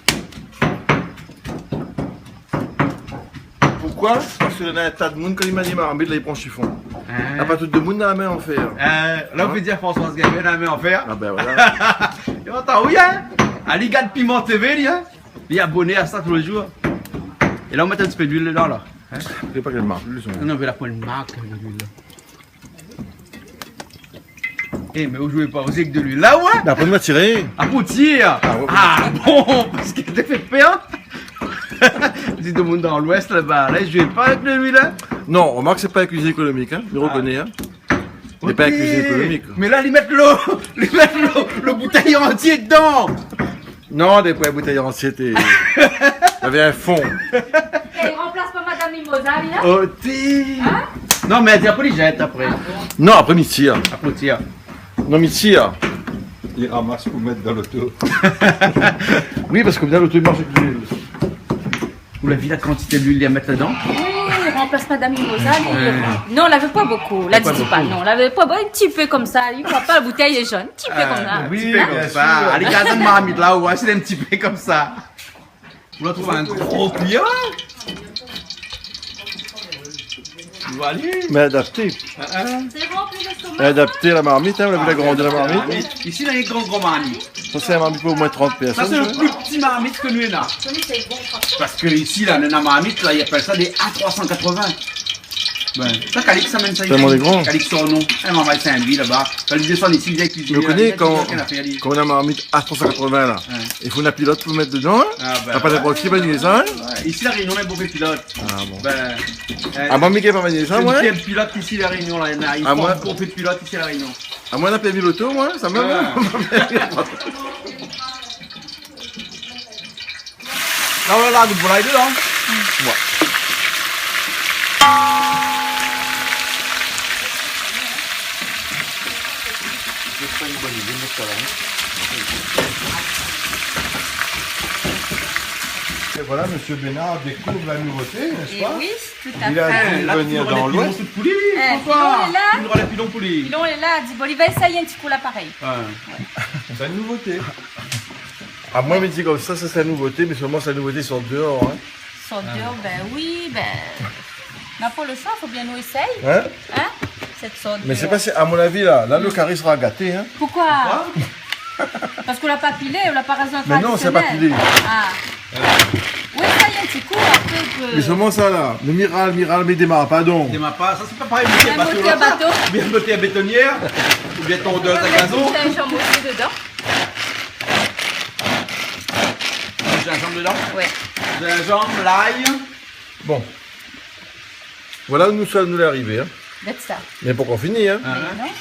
Poukoi ? Parske néna in ta d'moun, kan i mani marmit, la, i pran shifon. Hein ? Na pa tout demoun néna la min an fèr. Hein ? La, ou pé dir Françoise Guimbert néna la min an fèr. Ah ben voilà. Yo, atann, oui, hein ? Ali gard Piment TV, li, hein ? Li lé aboné a sa tou lé zour. É la, ou mèt in ti pé d'luil dedan, la. Hein ? Sé pa kèl mark, luil, son... Non, non, mé la poin mark, luil. Eh, mé ou zoué pa osi èk de luil la, ouais ? Mé apré, nou va tiré. Ah, pou tir ? Ah, ouais, ouais. Ah, bon, parske té fé pèr. Di demoun dan l'Ouest, laba, la, i zoué pa èk de luil, hein ? Non, remark, sé pa in kuizine ékonomik, hein, mi rekoné, hein. Sé pa in kuizine ékonomik. Ok. Mé la, li mèt lo, li mèt lo, lo boutèy antié dedan. Non, dé poin boutèy antié, té, navé in fon. Eh, i ranplas pa Madame Mimosa, li, hein ? Oh, ti. Hein ? Non, mé apré li zèt apré. Ah bon ? Non, apré mi tir. Apré ou tir. Non, mi tir. Li ramas pou mèt dan loto. Oui, parske dan loto li marsh avèk luil. Ou la vi la kantité luil li la mèt ladan ? Oui, li ranplas Madam Mimosa, li. Ouais. Non, lavé pa bokou. La di pa, non, lavé pa bokou. In ti pé konmsa, li kroi pa la boutèy lé zone. In ti pé konmsa. Oui, in ti pé konmsa. Alé, gard dann marmit la, ou oi, sé in ti pé konmsa. Ou la trouv in gro klian ? Ou va alé. Mé adapté. Ah, ah. Adapté la marmit, hein, ou la vi la grandèr la marmit. Isi la, néna in gran, gran marmit. Sa sé in marmit pou omoin trant pèrsone, sa. Sa sé le pli pti marmit ke nou néna. Parske isi la, néna marmit la, i apèl sa dé A trois cent quatre-vingts. Bin, sa Calix i amenn sa. Tèlman lé gran. Calix son non. In momon i Sin-Louis laba. Kan li désann isi, li vien kuiziné. Mé ou koné, kan, kan néna marmit A trois cent quatre-vingts la, i fo in pilot pou mèt dedan, hein. Ah, bin, na pa ninport ki i pé manié sa, hein. Ouais. Isi La Rényon néna bonpé pilot. Ah bon. Bin, euh, ah, moin mi gingn pa manié sa, moin. Sé in pilot isi La Rényon la, néna, i form bonpé pilot isi La Rényon. Ah, moin la pèrd loto, moin, sa mèm. Ah. La, la, la, gout volay dedan. Ouais. Sé pa in bone idé mèt sa la, hein. Et voilà, monsieur Bénard découvre la nouveauté, n'est-ce pas ? Eh oui, tout à fait. Il a dû venir dans l'Ouest. La, pilon, sé pou li, François. Pilon lé la. Pilon lé la, di, bon, li va éséy in ti kou la, parèy. Ouais. C'est une nouveauté. Ah, moin mi di konmsa, sa sé in nouvoté, mé solman sé in nouvoté i sort déor, hein. Sort déor, bin oui, bin, na pa le shoi, fo bien nou éséy. Hein ? Hein ? Sèt sort déor. Mé sé pa, sé, a mon avi la, la le kari sra gaté, hein. Pourquoi ? Pourquoi ? Parske ou la pa pilé, ou la pa rézon tradisionèl. Mé non, sé pa pilé. Ah. Oui, sa i lé in ti kou, apré ou pé. Mé solman sa la, le miral, miral, mé i démar pa, donk. I démar pa, sa sé pa parèy, motèr bato. In motèr bato. Oubien motèr bétonièr, oubien tondèz a gazon. Ou pé mèt zinzanm osi dedan. Zinzanm dedan ? Ouais. Zinzanm, lay. Bon. Voilà, nou sa, nou lé arivé, hein. Mé pankor fini, hein. Mé non.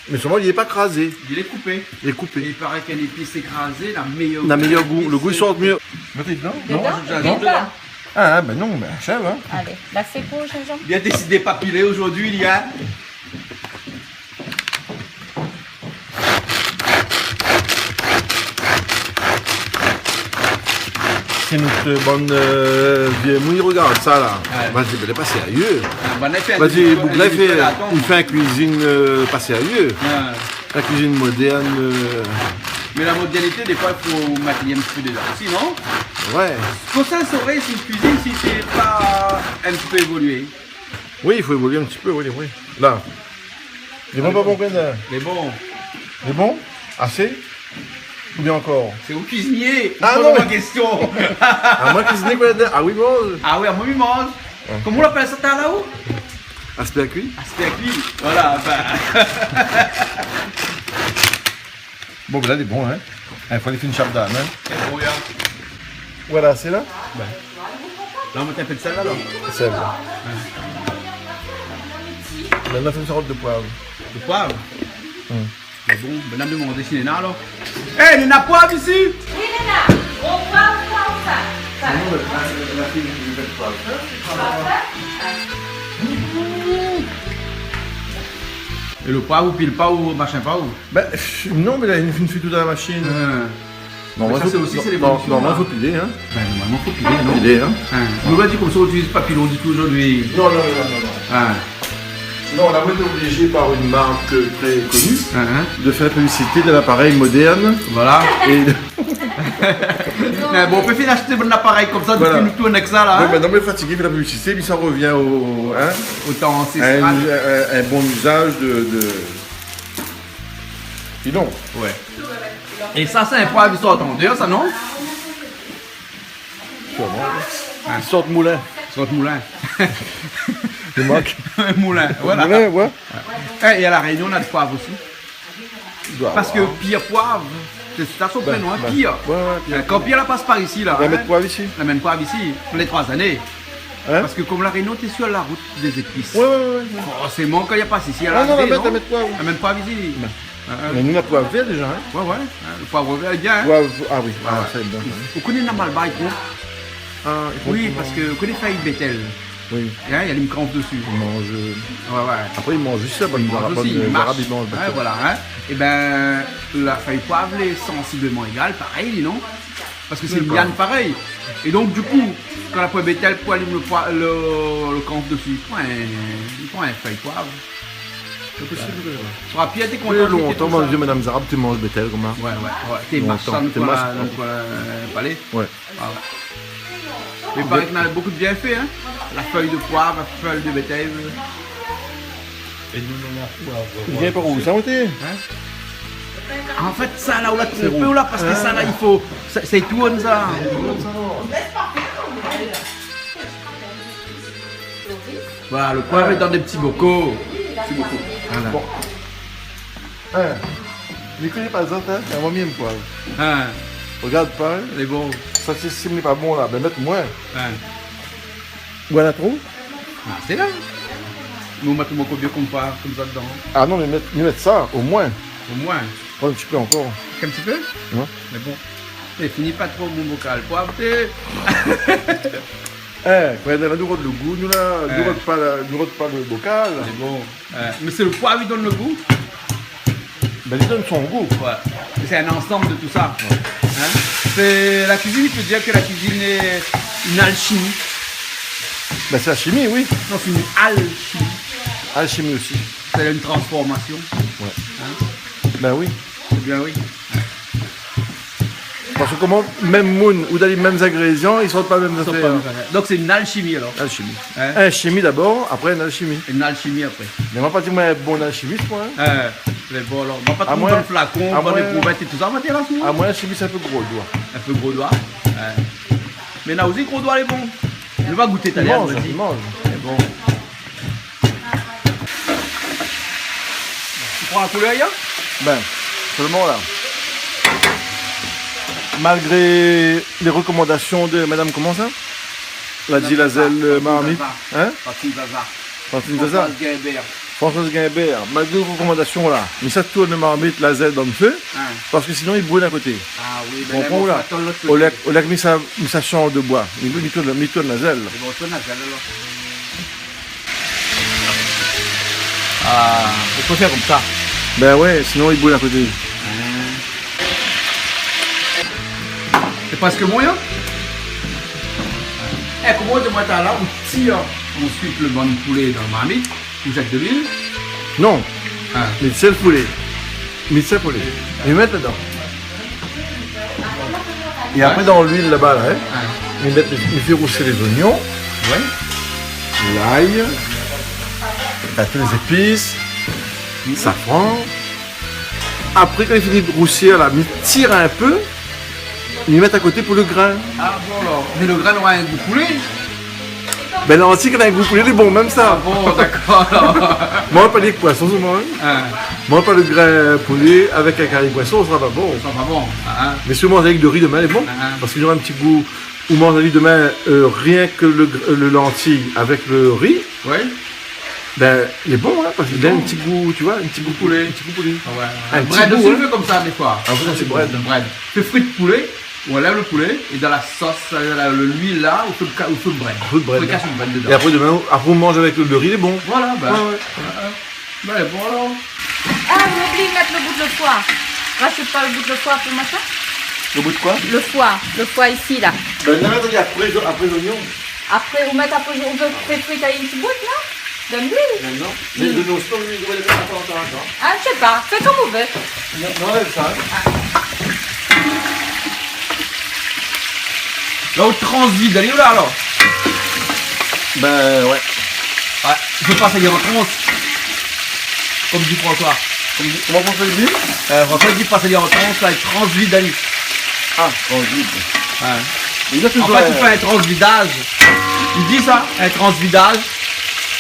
Mé solman li lé pa krazé. Li lé koupé. Li lé koupé. É i paré k'in épis ékrazé na méyèr gou. Na méyèr gou. Le gou i sort myé. Mèt dedan ? Non, dedan, zinzanm dedan. Ah, bin non, bin ashèv, hein. Alé, la sé pou zinzanm. Bien désidé pa pilé zordi, li, hein. Si nout bann, euh, vié moun i rogard sa la, va dir, mé lé pa sérié. Va dir, boug la i fé, i fé in kuizine, euh, pa sérié. La kuizine modèrn, euh. Mé la modèrnité, défoi, i fo mèt in ti pé dedan osi, non ? Ouais. Koman sa i sré si in kuizine, si sé pa in ti pé évolié ? Oui, i fo évolié in ti pé, oui, oui. La. Lé bon, pa bon, Bernard ? Lé bon. Lé bon ? Asé ? Oubien ankor ? Sé ou kuizinié. Ah non, mé késtion. Ah, moin kuizinié, koi, la. Ah oui, bon. Ah oui, amoin mi manz. Ouais. Koman i apèl sa, ta, la, ou ? Aspèrkui. Aspèrkui. Voilà, anfin. Bon, bin la lé bon, hein. In foi li fé in shap d'âne, hein. Lé bon, ya. Voilà, sé la. Bin. La, nou mèt in pé d'sèl la, la. Sèl. Ouais. Mintnan nou fé in sort de poiv. De poiv ? Hmm. Mé bon, bin, nou va domann si néna, alor. Eh, néna poiv isi ? Oui, néna. Gro poiv, poiv, sa. Sa. Non, mé la, la, la fiy, li mèt poiv. Poiv, sa. É le poiv, ou pil pa, ou machin pa, ou ? Bin, pff, non, mé la, li fé in fui tout dan la machine. Hein. Mé sa, sé osi, sé lévolision, la. Normalman, fo pilé, hein. Bin, normalman, fo pilé, non ? Pilé, hein. Hein. Nou la di konmsa, ou itiliz pa pilon ditou zordi. Non, non, non, non, non. Hein. Non, la, nou lété oblizé par in mark, euh, trè koni, hein, de fé piblisité d'in aparèy modèrn. Voilà. É de... Mé bon, ou pé fine ashté in aparèy konmsa, voilà, dopi nou tourn avèk sa, la, hein. Ouais, mintnan, nou lé fatigé, fé la piblisité, pi sa i revien o, hein, o tan ansestral. In, in, in bon izaz de, de pilon. Ouais. É sa, sé in poiv i sort an déor, sa, non ? Sirman. Hein. I sort moulin. I sort moulin. Lé mak. Moulin, voilà. Moulin, ouais. Eh, é a La Rényon, néna de poiv osi. Parske pir poiv, sé sa son prénon, hein, pir. Ouais, ouais, pir. Hein, kan pir la pas par isi, la, hein, la mèt poiv isi. La mèt poiv isi, pou lé troi zané. Hein ? Parske kom La Rényon té sir la rout dé zépis. Ouais, ouais, ouais, ouais. Forséman, kan li la pas isi, la, non, la mèt, non, la mèt poiv. La mèt poiv isi. Ouais. Ah, ah. Mé nou, na poiv vèr déza, hein. Ouais, ouais. Hein, le poiv vèr lé bien, hein. Poiv, ah oui, ah, sa lé bon, sa. Ou koné, na Malbar i trouv. Ah, i trouv koman ? Oui, parske ou koné fèy bétèl. Oui. Hein, i alim kanf desi. I manz, euh, Ouais, ouais. Apré, i manz zis sa, bann Zarab, bann, euh, Zarab, i manz pa. Ouais, voilà, hein. Ébin, la fèy poiv lé sansibleman égal, parèy, li, non ? Parske sé in liane parèy. Dakor. É donk, du kou, kan la pran bétèl pou alim lo poi-, lo, lo kanf desi, i pran in, i pran in fèy poiv. Sé posib, ouais. Sora Pièr té kontan. Lontan, mon vié madam Zarab té manz bétèl konmsa. Ouais, ouais, ouais. Té mash sa, nou, té mash, la, nou, la, palé. Ouais. Ah ouais. I paré k'néna bonpé de bienfé, hein. La fèy de poiv, la fèy de bétèl. É nou, nou na poiv. I vien par ousa, ou té ? Hein ? An fèt, sa la, ou la tronpé, ou la, parske sa la, i fo, sa, sa i tourn, sa. Voilà, lo poiv lé dan dé ti boko. Ti boko. Voilà. Bon. Hein, mi koné pa zot, hein, mé moin, mi èm poiv. Hein. Rogard pa, hein. Lé bon. Sa, si, si lé pa bon, la, bin, mèt moin. Hein. Ou néna tro ? Ah, sé la. Nou mèt mon kobir konmsa, konmsa dedan. Ah non, mé mèt, mi mèt sa, omoin. Omoin. Pran in ti pé ankor. In ti pé ? Ouais. Mé bon. Mé fini pa tro mon bokal. Poiv, té. Eh, frèr, la, nou rod lo gou, nou la, nou rod pa la, nou rod pa lo bokal. Mé bon. Euh, mé sé lo poiv i donn lo gou. Bin, li donn son gou. Ouais. Mé sé in ansanm de tout sa. Ouais. Hein ? Sé la kuizine, i pé dir ke la kuizine lé in alshimi. Bin, sé la shimi, oui. Non, sé in alshimi. Alshimi osi. Sé in transformasion. Ouais. Hein ? Bin oui. Ébin oui. Parske koman, mèm moun, ou done mèm zingrédian, i sort pa mèm zafèr. Donk sé in alshimi, alor. Alshimi. Hein ? In shimi dabor, apré in alshimi. In alshimi apré. Mé moin, pa di moin in bon alshimis, moin, hein. Hein, lé bon, alor. Moin, pa tro dan flakon, dan lé éprouvèt é tout sa, moin, té la, souvant. Amoin, alshimis, in pé gro doi. In pé gro doi. Hein. Mé na osi gro doi, lé bon. Nou va gouté talèr, nou va di. I manz, i manz. Lé bon. Ou pran la koulèr, ya ? Bin, solman la, malgré lé rekomandasion de madam, koman sa ? La di Lazèl, euh, marmit, hein ? Tantine Zaza. Tantine Zaza. Françoise Guimbert. Françoise Guimbert, malgré lé rekomandasion la, mi sa tourn marmit, Lazèl dan lo fé, hein, parske sinon i bril a koté. Ah oui, bin, ou konpran la, ou la, lot koté. Olèk, olèk mi sa, mi sa shanj de boi. Mi, mi tourn, mi tourn Lazèl. É bon, tourn Lazèl, alor. Ah, i fo fé konmsa. Bin ouais, sinon i bril a koté. Hein. Sé prèsk bon, ya ? Eh, koman ou di amoin talèr, ou tir ansuit lo bann poulé dan marmit, ou zèt de luil ? Non. Ah. Mi tir lo poulé. Mi tir lo poulé. Mi mèt dedan. É apré, dan luil laba la, hein, mi mèt, mi fé rousi lé zoignon. Ouais. Lay. T'as tout lé zépis. Safran. Apré, kan li fini rousi la, mi tir in pé, mi mèt a koté pou lo grin. Ah bon, alor. Mé lo grin nora in gou poulé ? Bin, lanti néna in gou poulé, lé bon, mèm sa. Ah bon, dakor, alor. Moin, pa di poison, moin, hein. Hein. Moin, pa lo grin poulé avèk in kari poison, sa sra pa bon. Sa sra pa bon, hein. Mé si ou manz avèk de ri domin, lé bon. Hein. Parske nora in ti gou, ou manz ali domin, euh, rienk lo gr-, lo lanti avèk lo ri. Ouais. Bin, lé bon, hein, parske li donn in ti gou, tu vois, in ti gou poulé. In ti gou poulé. Ah ouais, ouais. In ti gou, hein. Brèd osi, i fé konmsa, défoi. Ah, voilà, sé brèd. Brèd. Fé frit poulé. Ou anlèv lo poulé é dan la sos, la, la, lo, luil la, ou fé lo ka-, ou fé lo brèd. Ou fé lo brèd. Ou fé kas lo brèd dedan. É apré, domin, apré, ou manz avèk lo, lo ri, lé bon. Voilà, bin. Ouais, ouais. Ouais, ouais. Bin, lé bon, alor. Ah, ou la oubli mèt lo bout lo foi. Razout pa lo bout lo foi pou machin ? Lo bout koi ? Lo foi, lo foi isi, la. Bin, non, non, apré, apré zoignon. Apré, ou mèt apré, ou fé frit in ti bout, non ? Dan luil ? Mé non. Mé de nos temps, oui, ouais, atann, atann, atann. Ah, mi sé pa. Fé konm ou vé. Non, non, sa, hein. Ah. La, ou transvide ali, la, alor ? Bin, ouais. Ouais, i fo pasé an trans. Konm di François. Konm di, koman François i di ? Euh, François i di pasé an trans, la, i transvide ali. Ah, transvide. Ouais. An fèt, ou fé in transvidaz. I di sa, in transvidaz.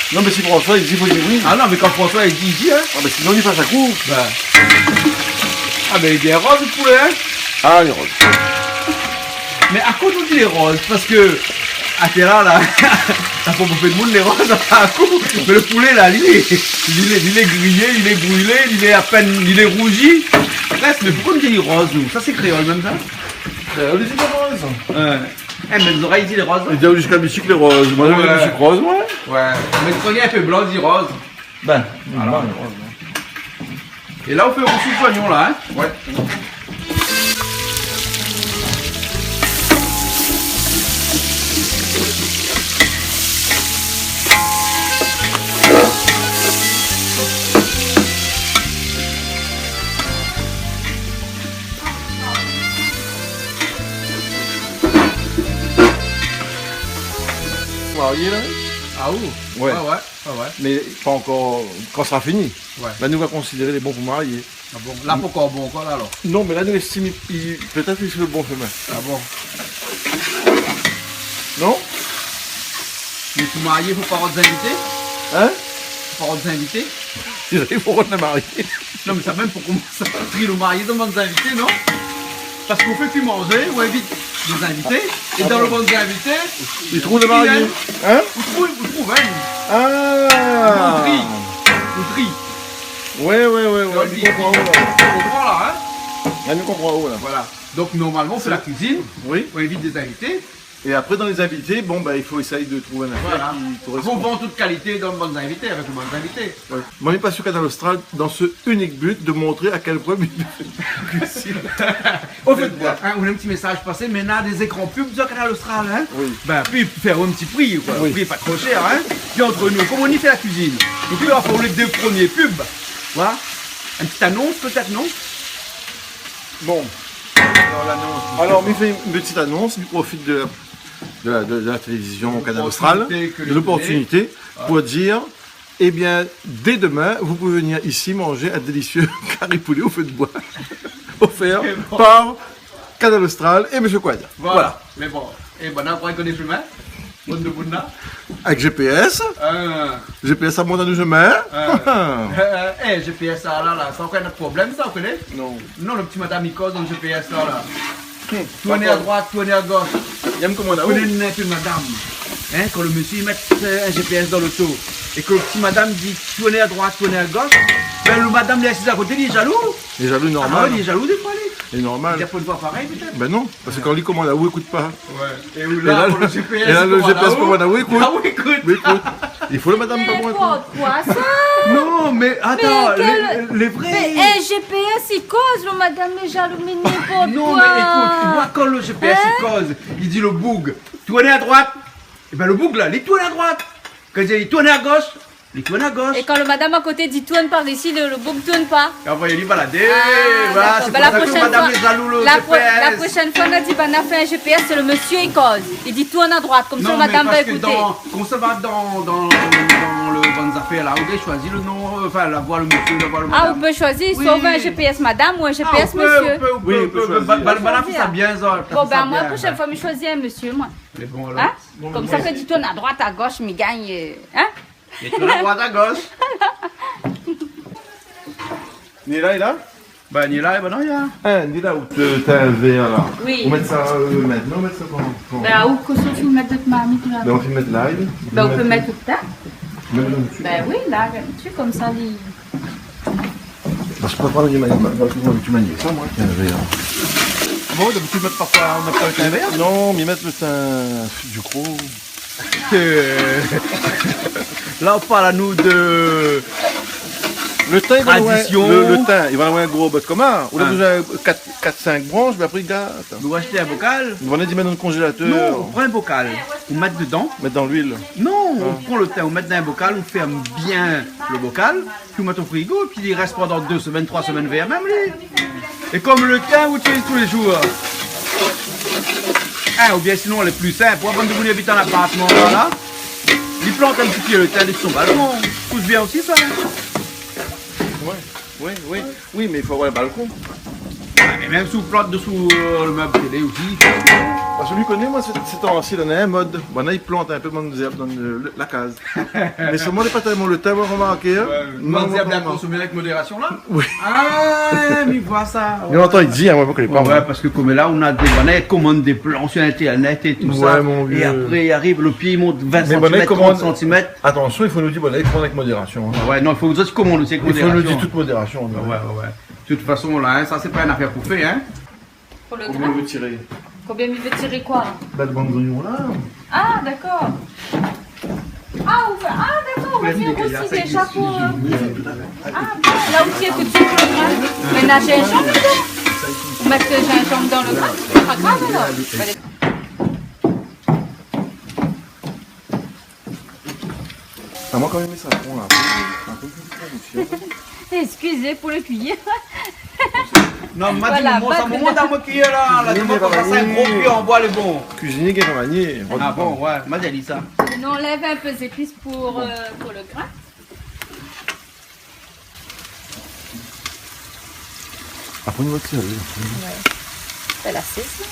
Non, mé si François i di, fo dir oui. Ah non, mé kan François i di, i di, hein. Ah, mé sinon, li fé sa kou. Bin. Ah, mé li lé roz, lo poulé, hein. Ah, li lé roz. Mé akoz ou di li lé roz ? Parske, atèr la, la, sa fé bonpé d'moun, li lé roz, sa fé in kou. Mé lo poulé, la, li lé, li lé, li lé griyé, li lé brilé, li lé apèn, li lé rouzi. Brèf, mé poukosa nou di li lé roz, nou ? Sa, sé kréol mèm, sa ? Kréol, li di li lé roz. Ouais. Eh, mé zorèy i di lé roz, hein. I di ziska bichik lé roz. Moin, mi di bichik roz, moin. Ouais. Mé kan li lé in pé blan, i di roz. Bin, voilà. Blan, roz, hein. É la, ou fé rousi zoignon la, hein. Ouais. Marié la ? Ah, ou ? Ouais. Ouais, ouais, ouais, ouais. Mé pa ankor, kan sra fini. Ouais. La nou va konsidéré lé bon pou marié. Ah bon ? La, pankor bon ankor la, alor ? Non, mé la nou estim, i, pétèt i sui lo bon shomin. Ah bon ? Non ? Mé pou marié, fo pa avoir zinvité ? Hein ? Fo pa avoir zinvité ? I fo avoir marié. Non, mé sa mèm pou komans. Sa, tri lo marié dan bann zinvité, non ? Parske ou fé kui manzé, ou invit dé zinvité, é dan lo bann zinvité, i trouv lo marié. Hein ? Ou trouv, ou trouv, hein ? Ah. Ou tri. Ou tri. Ouais, ouais, ouais, ouais. Ou konpran, ouais. Ou konpran la, hein ? Ah, nou konpran, ouais. Voilà. Donk, normalman, ou fé la kuizine, oui, ou invit dé zinvité. É apré, dan lé zinvité, bon, bin, i fo éséy de trouv in nafèr ki korespon. Voilà. Ou vann tout kalité dan bann zinvité, avèk lo bann zinvité. Ouais. Moin lé pa sir Kanal Austral dan se inik but de montrer a kèl poin mi kuizine. Au fait, hein, ou néna in ti mésaz pasé, mé néna dé zékran pub sir Kanal Austral, hein. Oui. Bin, pi fé in ti pri, koi. Oui. Pri pa tro shèr, hein. Pi ant nou, koman i fé la kuizine ? Donk la, fo lé dé promié pub. Voilà. In ti anons, pétèt, non ? Bon. Alor, l'anons. Alor, mi fé in ti anons, mi profit de la, de la, de la télévizion Kanal Austral, de l'opportunité pou dir, eh bien, dès demain, vous pouvez venir ici manger un délicieux cari poulet au feu de bois, offert par Kanal Austral et Monsieur Quad. Voilà. Voilà. Mé bon, é banna, ou koné shomin ? Bann de moun la. Avèk G P S. Ah. G P S i mont anou shomin. Ah. Eh, G P S sa la, la, sa ankor in problèm sa, ou koné ? Non. Non, lo ti madam i koz dan G P S la, la. Hmm. Tourn a droit, tourn a gosh. Li yèm koman la, oui. Ou koné in pé madam. Hein, kan lo mésyé i mèt, euh, in G P S dan loto é ke lo ti madam i di tourn a droit, tourn a gosh, bin, lo madam lé asiz a koté, li lé jalou. Li lé jalou, normal. Ah ouais, li lé jalou défoi, li. Lé normal. Li la pa in voi parèy, pétèt. Bin non. Parske kan li komann aou, ékout pa. Ouais. É la, lo G P S i komann aou, ékout. Ah oui, ékout. Oui, ékout. I fo lo madam pa bon ékout. N'importe quoi, ça. Non, mé atann, lé vré. Mé in G P S i koz, lo madam lé jalou, mé n'importe quoi. Non, mé ékout, ou voi, kan lo G P S i koz, i di lo boug, tourn a droit. Ébin, lo boug la, li tourn a droit. Kan li di tourn a gosh, li tourn a gosh. É kan lo madam a koté i di tourn par isi, lo, lo boug i tourn pa. Anvoy ali baladé. Ah, voilà, dakor. Sé pou sa ke madam lé jalou, lo G P S. Bin, la proshèn foi, la proshèn foi, nou di, bin, nou fé in G P S, sé lo mésyé i koz. I di tourn a droit, konmsa lo madam va ékouté. Non, mé parske dan, kan sa va dan, dan, dan lo bann zafèr la, ou pé shoizi lo non, euh, anfin, la voi lo mésyé, la voi lo madam. Ah, ou pé shoizi, oui, soi in G P S madam ou in G P S mésyé. Ah, ou pé, ou pé, ou pé, ou pé. Oui, ou pé shoizi. Ba, ba, ba, la fé sa bien, sa, la fé sa bien. Bon, bin, moin, la proshèn foi, mi shoizi in mésyé, moin. Mé bon, alor. Hein ? Bon, konmsa, mé ke di tourn a droit, a gosh, mi gingn, euh, hein ? É tourn a droit, a gosh. Ni la, ni la ? Bin, ni la, é bin non, ni la. Hein, ni la ou té, té in vèr la. Oui. Ou mèt sa, euh, mintnan, ou mèt sa kan, kan ? Bin, ou kosa ou mèt dan marmit la. Bin, ou mèt la, oui. Bin, ou pé mèt tout sa. Mèt dan dsi. Bin oui, la, dsi, konmsa, li Parske papa, li, ma, ma, ma, tu m'as dit ça, moi, tin vèr. Bon, d'abitid, mé parfoi, ou mèt pa lo tin vèr ? Non, mi mèt lo tin, du coup. Euh, la, ou parl anou de tradisyon. Lo tin, li va loin, lo, lo tin, li va loin gro bot komin. Ou la bezoin kat, kat, sink bransh, mé apré, gard. Ou ashèt in bokal. Ou va di mèt dan lo konzélatèr. Non, ou pran in bokal, ou mèt dedan. Mèt dan luil. Non, ou pran lo tin, ou mèt dan in bokal, ou fèrm bien lo bokal. Pi ou mèt o frigo, pi li rès pandan dé semèn, troi semèn vèr mèm, li. É konm lo tin, ou itiliz tou lé jour. Hein, oubien sinon, lé pli sinp, ou va vann demoun i abit an apartman, la, la. Li plant in ti pié lo tin dési son balkon. Pous bien osi, sa. Oui, oui, oui. Oui, mé i fo avoir lo balkon. Ah, mé mèm si ou plant dosou, euh, lo mèb télé osi. Parske mi koné, moin, sé, sé tan-si, la, néna in mod. Banna i plant in pé bann zèrb dan le, le, la kaz. Mé solman, lé pa tèlman lo tin, moin, romarké, hein. Ouais, non, bann zèrb bien konsomé avèk modérasion, la. Oui. Ah, mi voi sa. Mé antann, i di, hein, moin, mi koné pa, moin. Ouais, parske konm la, ou na dé, banna i komann dé plan su internet é tousa. Ouais, mon vieux. É apré, i ariv, lo pié i mont vin santimèt, trant santimèt. Mé banna i komann, atansion, i fo nou dir, banna i komann avèk modérasion, hein. Ouais, non, i fo nou dir koman nou, sé avèk modérasion. I fo nou dir tout modérasion, ouais. Ouais, ouais, ouais. De tout fason, la, hein, sa, sé pa in afèr pou fé, hein. Pou lo grin. Koman ou vé tiré ? Konbien mi vé tiré koi ? Bin, lo bann zoignon la. Ah, dakor. Ah, ou fé, ah, dakor, ou fé osi déza pou, euh, ah, bon, la osi, tout suit pou lo grin. Mé na zinzanm dedan. Ou mèt zinzanm dan lo grin, sé pa grav, alor. Ah, moin, kan mèm, sa pran in pé, in pé plis de tradiksion. Excusez pour le cuillère. Non, ma di, voilà, mon, sa, mon, mon, dan mon cuillère la, la, di amoin konmsa, sa in gro kuiyèr an boi, lé bon. Kuizinié ki la manié. Ah bon, ouais, ma di ali sa. On enlève un peu les épices pour, euh, pour le grain. Apré, nou va tir ali. Ouais. Fé la sos, la.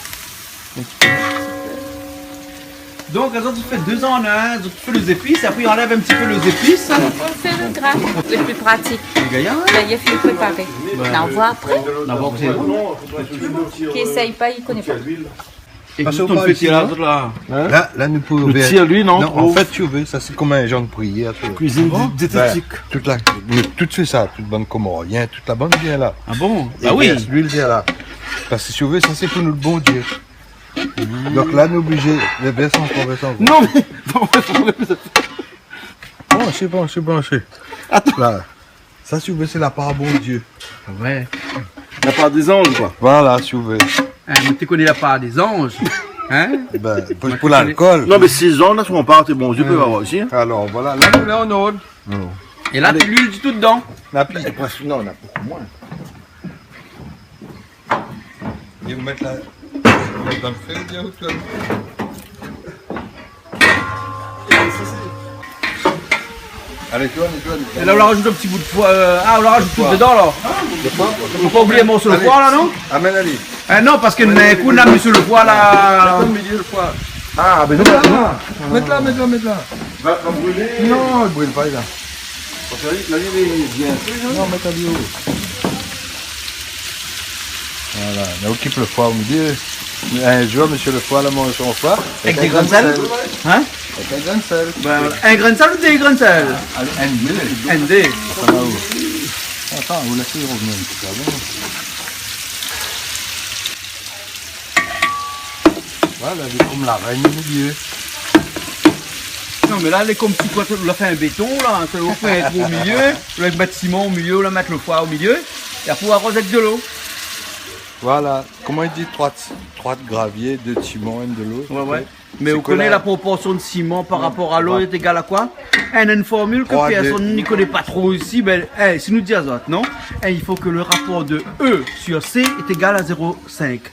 Donk, zot i fé dé an in, zot i fé lé zépis, apré i anlèv in ti pé lé zépis. Pou fé lo grin, lo pli pratik. Lé gayar, in ? Bin, i fo préparé. Bin, nou voi apré. Nou voi apré. Ki éséy pa, i koné pa. É pas tout o pari isi, la, in ? La, la, nou pou... Lo tir, li, non, non, an fèt, si ou vé, sa sé konm in janr de priyèr, tu vois. Kuizine diététik. Bin, tout la, nou tout fé sa, tout bann Komorien, tout la bann i vien la. Ah bon ? É... Ah oui. Vèrs luil, vien la. Parske si ou vé, sa sé pou nout Bondié. Donk la, nou oblizé, mé vèrs ankor, vèrs ankor. Non, mé, non, mé, branché, branché, branché. Atann. La. Sa, si ou vé, sé la par Bondié. Ouais. La par dé zanj, koi. Voilà, si ou vé. In, mé ou koné la par dé zanj, in ? Bin, pou, pou lalkol. Non, mé si zanj la, son par té Bondié, pé avoir osi, in. Alor, voilà, la, nou lé an ord. Non. É la, alé, ou luil ditou dedan. Na pi, é pas, non, na pou moin. É ou mèt la, ou mèt dan lo fé, ou bien ou tourn. Alé, tourn, tourn. É la, ou la rajout in ti bout de foi, euh, ah, ou la rajout tout dedan, la. De foi. Fo pa oublié lo morso de foi, la, non ? Amèn ali. Eh non, parske d'in kou, nou la mi su lo foi, la. Mèt la, mèt la, mèt la. Va, va brilé. Non, i bril pa, la. Parske la, la, li lé bien. Non, mèt ali o. Voilà, nou okip lo foi o milié. In zour, mésyé lo foi la manz son foi. Avèk dé grin d'sèl. In ? Avèk in grin d'sèl. Bin, in grin d'sèl ou dé grin d'sèl ? Alé, in dé. In dé. Sa va, o. Atann, ou lès ali rovnir in ti pé avan. Voilà, lé konm la rèn o milié. Non, mé la, lé konm si koi, ou la fé in béton, la, ou fé in trou o milié, ou la mèt siman o milié, ou la mèt lo foi o milié, é apré, ou aroz avèk de lo. Voilà, koman i di, troi, troi gravié, dé siman, inn de lo. Ouais, ouais. Mé ou koné la proporsion de siman par rapor a lo lé égal a koi ? In, in formil ke pèrsone i koné pa tro isi, bin, eh, si nou di azot, non ? Eh, i fo ke lo rapor de E sur C lé égal a zéro cinq.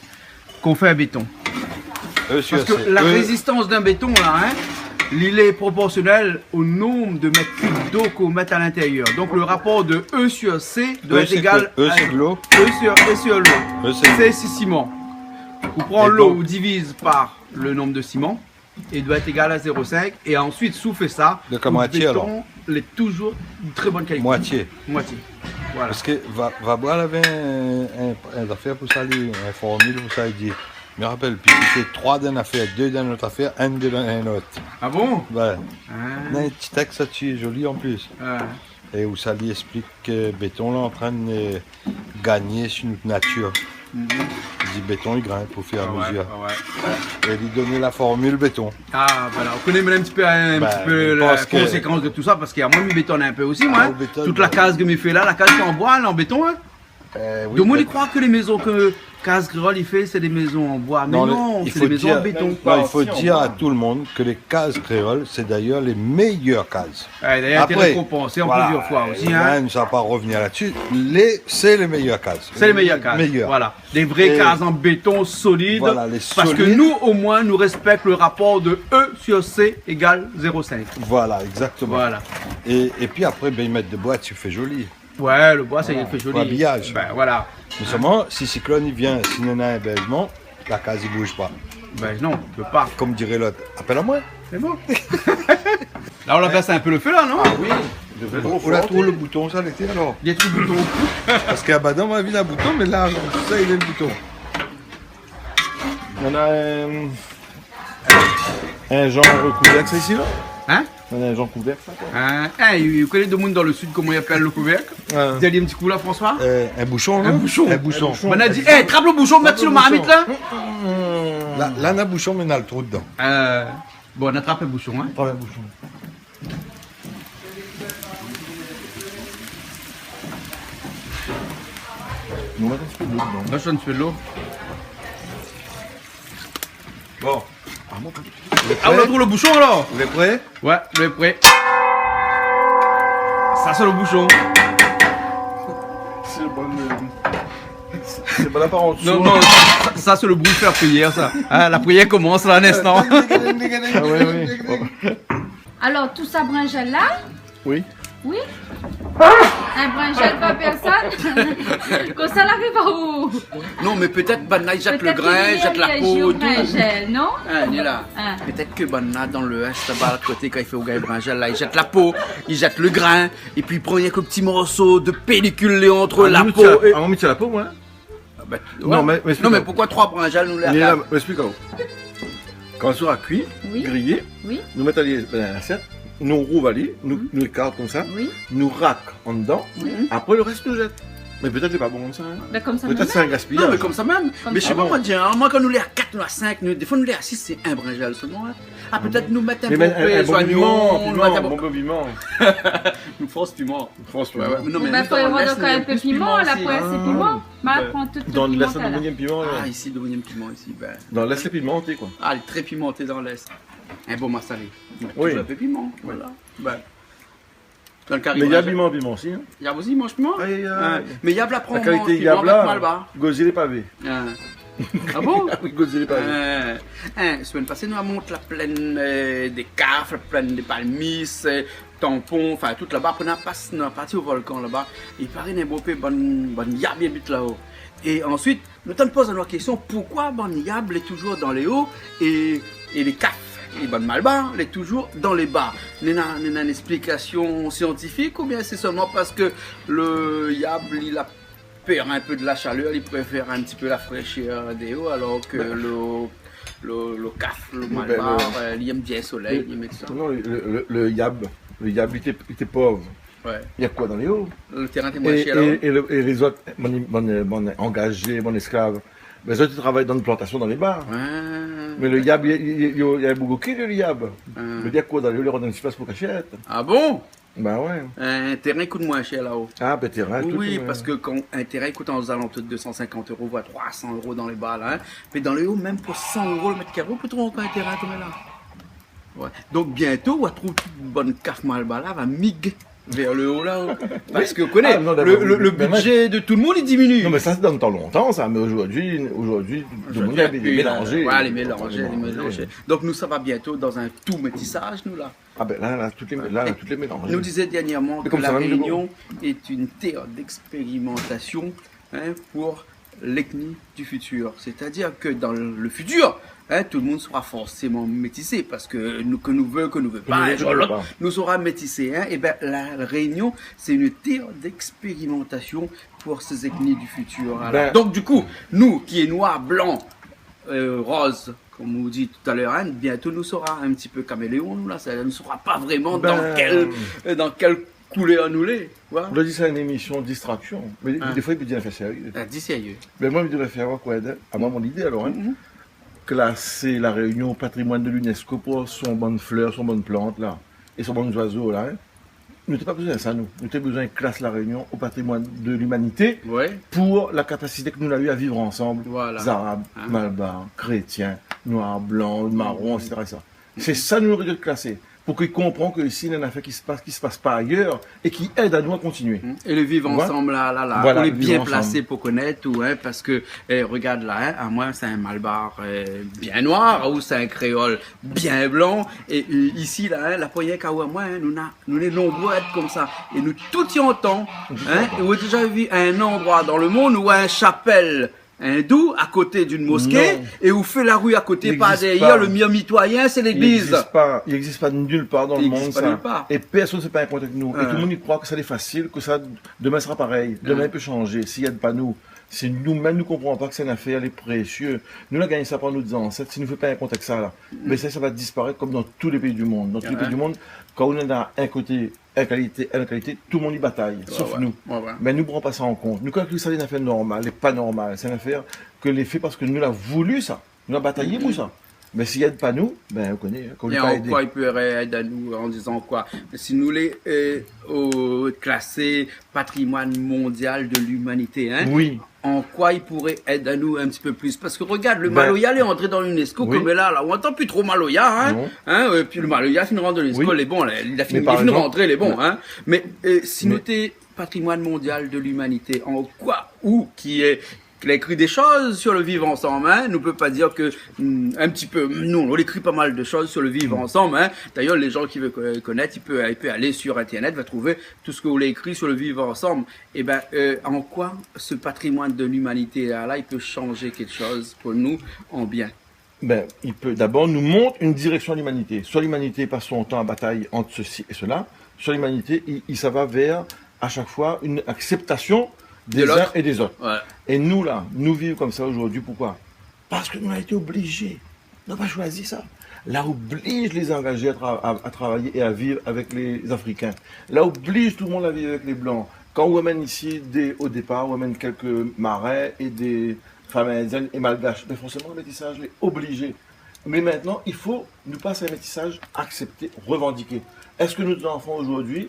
Kan ou fé in béton. E sur C. Parske la rézistans d'in béton, la, in, li lé proporsionèl o nonb de mèt kib dolo k'ou mèt a l'intérieur. Donk, lo rapor de E sur C doi èt égal a... E, sé koi ? E, sé de lo. E sur, E sur lo. E, sé de lo. C, sé siman. Ou pran lo, ou diviz par lo nonb de siman. É doi èt égal a zéro cinq. É ansuit, si ou fé sa, out béton lé touzour de trè bone kalité. Donk, a moitié, alor. Moitié. Voilà. Parske va, va boir lavé in, in, in zafèr pou sa, li, in formil pou sa, li di, mi rapèl pi, sé troi dan in afèr, dé dan in ot afèr, inn dan in ot. Ah bon ? Ouais. Ah. Néna in ti tèks la-dsi, zoli an plis. Ouais. É ousa li ésplik ke béton la antrinn, euh, gagné si nout natir. Mhm. Li di béton i grinp o fur é a mezur. Ah ouais, ah ouais. É li done la formil béton. Ah, voilà. Ou koné in ti pé, in ti pé la konsékans de tout sa, parske amoin, mi bétone in pé osi, moin. Bin, bin, ou bétone. Tout la kaz ke mi fé la, la kaz lé an boi, la, an béton, in. Euh, oui, mé... Donk, moin, mi kroi ke lé mézon ke Kaz Kréol i fé, sé dé mézon an boi. Mé non, sé dé mézon an béton. Non, lé, i fo dir, non, i fo dir a tout lo moun ke lé kaz kréol, sé d'ayèr lé méyèr kaz. Ouais, d'ayèr, té rékonpansé an plizièr foi osi, in. Apré, voilà, nou sa pa rovnir la-dsi. Lé, sé lé méyèr kaz. Sé lé méyèr kaz. Méyèr. Voilà. Dé vré kaz an béton solid. Voilà, lé solid. Parske nou, omoin, nou réspèk lo rapor de E sur C égal zéro cinq. Voilà, exactement. Voilà. É, épi apré, bin, i mèt de boi, i fé zoli. Ouais, lo boi, sa i fé zoli. Voilà, pou abiyaz. Bin, voilà. Mé solman, si siklone i vien, si néna in bèzman, la kaz i bouz pa. Bin non, i pé pa. Konm diré lot, apèl amoin. Sé bon. La, ou la bès in pé lo fé, la, non ? Ah oui. Ou la trouv lo bouton, sa, lété, alor ? Lé tout bouton. Parske abadan, moin la vi in bouton, mé la, sa, lé lo bouton. Néna, euh, in janr roukouverk, sa, isi, la ? In ? Néna in zanr kouvèrk, sa, koi. Hein, hein, ou koné demoun dan le sud, koman i apèl le kouvèrk ? Hein. Di ali in ti kou la, François. Euh, in boushon, non ? In boushon. In boushon. Banna la di, « Eh, trap le boushon, mèt si le marmit, la. » La, la, na boushon, mé na le trou dedan. Euh, bon, nou atrap in boushon, hein. Trap in boushon. Nou mèt in ti pé dolo dedan. La, mi mèt in ti pé dolo. Bon. Ah, nou trouv le boushon, alor. Zot lé pré ? Ouais, lé pré. Sa, sé le boushon. Sé le bon, euh, sé pa la parol. Non, non, sa, sa, sé le bri fé prièr, sa. Hein, la prièr i komans la, in instan. Ah ouais, ouais. Alor, tout sa brinzèl la, Oui. Oui. In brinzèl pa pèrsone. Konmsa, la fé pa ou. Non, mé pétèt banna i zèt le grin, i zèt la po, tout. Brinzèl, non ? Hein, ni la. Hein. Pétèt ke banna dan le Est, laba, lot koté, kan i fé rougay brinzèl, la, i zèt la po, i zèt le grin, épi i pran rienk le ti morso de pélikil lé ant la po é... Ah, nou, mi tir la po, moin. Ah ben, non, ouais. Mé, mé non, mé poukoué troi brinzèl, nou lé... Mé la, èksplik aou. Kan sa sra kui, griyé, nou mèt ali dan in lasièt, nou rouv ali, nou, nou ékart konmsa, nou rak andan, apré le rès nou zèt. Mé pétèt lé pa bon konmsa, hein. Ben, konmsa mèm. Pétèt sé in gaspiyaz. Non, mé konmsa mèm. Mé sé pa, moin, di, hein, moin, kan nou lé a kat, nou lé a sis, nou, défoi nou lé a sis, sé in brinzèl solman, hein. Ah, pétèt nou mèt in pé zoignon, nou mèt in bon piman. Bon, bon piman. Nou fors piman. Fors piman. Ouais, ouais. Non, mé ben, fo dan l'Est, nou mèt in pé piman osi, hein. Mé apré, sé piman. Ouais. Mé apré, tout, tout piman, la. Dan l'Est, nou mèt piman, la. Ah, isi, nou mèt piman isi, ben. Dan l'Est, lé pimanté, koi. Ah, lé trè pimanté dan l'Est. In bon masalé. Oui. Toujour in pé piman, voilà. Ben. Dan le kari, mé na piman, piman osi, hein. Na osi, i manz piman ? Aïe, aïe, aïe. Hein. Mé yab la pran piman avèk malbar. La kalité yab la, gozié lé pavé. Hein. Ah bon ? Oui, gozié lé pavé. Hein. Hein, semèn pasé, nou la mont la plèn, euh, dé Kaf, la plèn dé Palmis, euh, Tampon, anfin, tout laba, apré nou la pas, nou la parti o volkan laba. I paré néna bonpé bann, bann yab i abit laò. É ansuit, nou té poz anou la késtion, poukoué bann yab lé toujour dan lé o é, é lé kaf, é bann malbar lé toujour dan lé ba ? Néna, néna in èksplikasyon siantifik, oubien sé solman parske le yab, li la pèr in pé de la shalèr, li préfèr in ti pé la frèshèr déor, alor ke le, le, le kaf, le malbar, euh, li èm bien solèy, li èm tousa. Non, le, le, le yab, le yab, li té, li té pov. Ouais. Na koi dan lé o ? Le térin té moin shèr, la. É, é, é le, é lézot, bann, bann, bann angazé, bann ésklav, ben, zot i travay dan in plantasyon dan lé ba. Ah. Mé le yab, li, li, li, li, li na boug ki, le yab. Ah. Mé na koi dan lé o, li rann in ti plas pou kashèt. Ah bon ? Ben ouais. In térin i kout moin shèr laò. Ah, ben, térin, tout, oui, ouais. Parske kan in térin i kout an zalantou de dé san sinkant éro, voir troi san éro dan lé ba, la, hein. Mé dan lé o, mèm pou san éro le mèt karé, ou pé trouv ankor in térin konm la. Ouais. Donk, bientô, ou va trouv tout bann kaf malbar la va migr vèr le o, la. Parske, ou koné, le, le, le budget de tout le monde, li diminu. Ah, non, mé sa, sé dan le tan lontan, sa. Mé zordi, zordi, tout le monde lé mélanzé. Ouais, lé mélanzé, lé mélanzé. Donk, nou sava bientô dan in tou métisaz, nou, la. Ah ben, la, la, tout lé, la, tout lé mélanzé. Nou dizé dèrnièrman ke La Rényon lé in tèr d'èkspérimantasyon, hein, pou lètni du fitir. Sétadir ke dan le fitir, hein, tout le moun sra forséman métisé, parske nou, ke nou vé, ke nou vé pa, in zour ou lot, nou sra métisé, hein. É ben, La Rényon, sé in tèr d'èkspérimantasyon pou sé lètni du fitir, voilà. Donk, du kou, nou, ki lé noir, blan, euh, roz, konm ou di talèr, hein, bientô nou sra in ti pé kaméléon, nou, la, sa, nou sra pa vréman dan kèl, euh, dan kèl koulèr nou lé, voilà. Ou la di sa, in émisyon distraksyon, mé défoi, i pé di in nafèr sérié. Ah, di sérié. Ben, moin, mi voudré fé avoir koi, hein, amoin, mon idé, alor, hein. Klasé La Rényon patrimoine de l'UNESCO pou son bann flèr, son bann plant, la, é son bann zoizo, la, hein. Nou té pa bezoin sa, nou. Nou té bezoin klas La Rényon o patrimoine de l'humanité pou la kapasité ke nou la u a viv ansanm. Voilà. Zarab, malbar, krétien, noir, blan, maron, et cetera, et cetera. Sé sa nou té dwé klasé. Pou k'i konpran ke isi, néna in nafèr ki se pas, ki se pas pa ayèr é ki èd anou a kontinié. É le viv ansanm, la, la, la, ou lé bien plasé pou konèt, ou, hein, parske, eh, regard la, hein, amoin, sé in malbar, euh, bien noir, ou sé in kréol bien blan, é, euh, isi, la, hein, la poignée k'a ou amoin, hein, nou na, nou lé nonbré èt konmsa. É nou tout i antann, hein, é ou la déza vi in landroi dan le monn ou in shapèl indou a koté d'in moské, é ou fé la ri a koté, par dèrièr, le mir mitoyen, sé légliz. I égzis pa, i égzis pa nil par dan le monn, sa. I égzis pa nil par. É pèrsone i pé pa in kont èk nou. É tout le moun i kroi ke sa lé fasil, ke sa, demin sra parèy, demin i pé shanjé, si i èd pa nou. Si nou mèm nou konpran pa ke sé in nafèr lé présié, nou la gingn sa par nout zansèt, si nou fé pa in kont èk sa la, mé sa, sa va disparèt konm dan tout lé péi di monn. Dan tout lé péi di monn, kan ou néna in koté, in kalité, in kalité, tout moun i batay, sof nou. Mé nou pran pa sa an kont. Nou kalkil sa in nafèr normal, é pa normal. Sé in nafèr ke lé fé parske nou la voulu sa. Nou la batayé pou sa. Mé si i èd pa nou, bin, ou koné, kan ou lé pa édé. É an koi i pouré èd anou, an dizan koi ? Si nou lé, euh, o, klasé patrimoine mondial de l'humanité, hein ? Oui. An koi i pouré èd anou in ti pé plis ? Parske regard, le maloya lé antré dan l'UNESCO, konm la, la, ou antann pi tro maloya, hein ? Non. Hein, euh, pi le maloya fine rant dan l'UNESCO, lé bon, la, li la fine, li fine rantré, lé bon, hein ? Mé, euh, si nou té patrimoine mondial de l'humanité, an koi, ou ki lé ki la ékri dé shoz sur le vivre ensemble, hein. Nou pé pa dir ke, mm, in ti pé, non, ou la ékri pa mal de shoz sur le vivre ensemble, hein. D'ailleurs, les gens qui veulent ko-, connaître, i pé, i pé alé sur Internet, va trouvé tout sak ou la ékri sur le vivre ensemble. Eh ben, euh, en quoi ce patrimoine de l'humanité là, là, il peut changer quelque chose pour nous en bien ? Bin, i pé dabor nou mont in direksion a limanité. Soi limanité i pas son tan a batay ant sesi é sela, soi limanité i, i sava vèr, a shak foi, in akseptasion dé zin é dé zot. De l'autre. Ouais. É nou la, nou viv konmsa zordi, poukoi ? Parske nou la été oblizé. Nou la pa shoizi sa. La obliz lé zangazé a tra-, a, a travay é a viv avèk lé Afrikin. La obliz tout le moun a viv avèk lé blan. Kan ou amenn isi dé, o dépar, ou amenn kèlk marin é dé fanm indièn é malgash, bin forséman, le métisaj lé oblizé. Mé mintnan, i fo nou pas a in métisaj aksepté, revandiké. Èske nout zanfan zordi,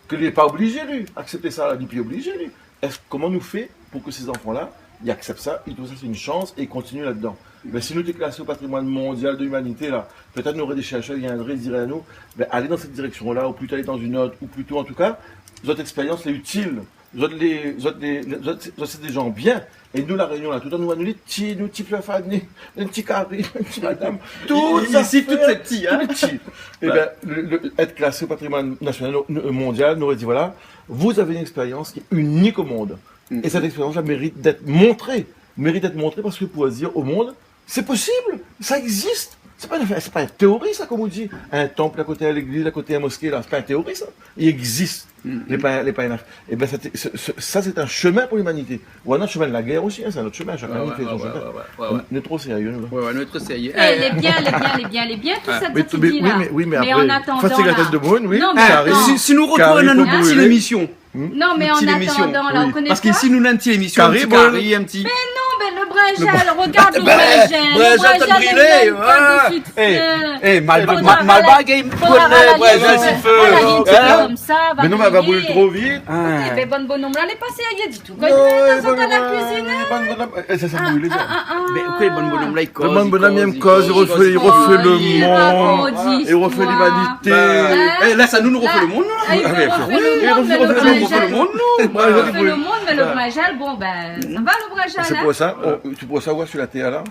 ke li lé pa oblizé, li, aksepté sa, li lé pi oblizé, li. Èske, koman nou fé pou ke sé zanfan-la, i aksèp sa, i trouv sa sé in shans é i kontinié ladan ? Bin, si nou té klasé o patrimoine mondial de l'humanité, la, pétèt nou noré dé shèrshèr i viendré, i diré anou, bin, alé dan sèt direksion-la, ou plito alé dan in ot, ou plito, an tou ka, zot ékspérians lé itil. Zot lé, zot lé, zot, zot sé dé jan bien. É nou, La Rényon, la, tout an nou, nou lé ti, nou ti flèr fané, in ti kari, in ti madam. Tout isi, tout sé ti, hein. Tout lé ti. É bin, le, le, èt klasé o patrimoine nasional, euh, mondial, nou noré di, voilà, vous avez une expérience qui est unique au monde. Mm. É sèt ékspérians-la mérit d'èt montré. Mérit d'èt montré parske pou dir o monn, sé posib, sa égzis. Sé pa in, sé pa in téori, sa, konm ou di. In tanp a koté in légliz, a koté in moské, la, sé pa in téori, sa. I égzis. Mm. Lé pa, lé pa in af-, é bin, sa, sé, sé, sa, sé in shomin pou limanité. Ou in shomin de la guèr osi, hein, sé in ot shomin, shakinn i fé son shomin. Ouais, ouais. Nou lé tro sérié, nou, la. Ouais, ouais, nou lé tro sérié. Eh, lé bien, lé bien, lé bien, lé bien, tout sa ou di la. Mé, mé, oui, mé apré, an atandan, fatig la tèt de moun, oui. Non, mé atann. Kari, si, si nou rotrouv in ot ti lémision. Hmm ? Non, mé an atandan, la, ou koné koi ? Parske isi nou néna in ti lémision, in ti kari, in ti... Mé non, bin, le brinzèl, regard le brinzèl. Le brinzèl, le brinzèl, ouais. Dessus de feu. Eh, eh, Malba, Malba, gay, fodra, fodra, brinzèl, dessus de feu. Hein ? Mé non, mé èl va bril tro vit. OK, bin, bann bonom-la, lé pa sérié ditou. Kan i fé sa dan la kuizine, hein ? Bann bonom, eh, sa, sa bril, sa. Ah, ah, ah. Mé OK, bann bonom-la, i koz, i koz, i koz, i koz, i koz, i rofé le monn, i rofé limanité. Hein ? Eh, la, sa nou, nou rofé le monn, nou. Ah, i fé rofé le monn, mé le brinzèl, bon, bin, sa va, le brinzèl, hein ? Sé pou sa, ou, sé pou sa, ou oi, sur la tèr, la,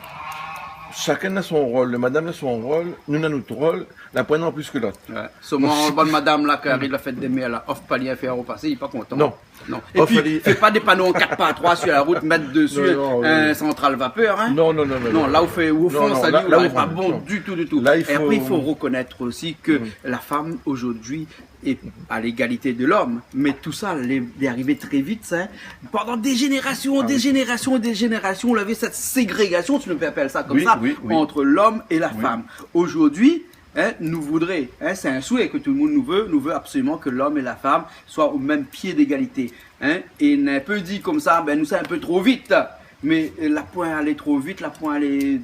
shakinn na son rol, le madam na son rol, nou na nout rol, la poin an plis ke lot. Ouais. Solman, bann madam, la, kan i ariv la fèt dé mèr, la, ofèr pa li in fèr a repasé, li lé pa kontan. Non. Non. Épi, fé pa dé pano an kat par troi sur la rout, mèt desi in santral vapèr, hein. Non, non, non, non. Non, la ou fé, ou ofans ali, la, lé pa bon ditou, ditou. La, i fo... É apré, i fo rokonèt osi ke la fanm, zordi, é a légalité de l'om. Mé tout sa, lé, lé arivé tré vit, sa, hein. Pandan dé zénérasion, dé zénérasion, dé zénérasion, ou lavé sèt ségrégasion, si nou pé apèl sa konmsa, ant l'om é la fanm. Zordi, hein, nou voudré, hein, sé in soué ke tout le moun nou vé, nou vé absoliman ke l'om é la fanm soi o mèm pié d'égalité, hein. É néna in pé di konmsa, bin, nou, sé in pé tro vit. Mé, euh, la poin alé tro vit, la poin alé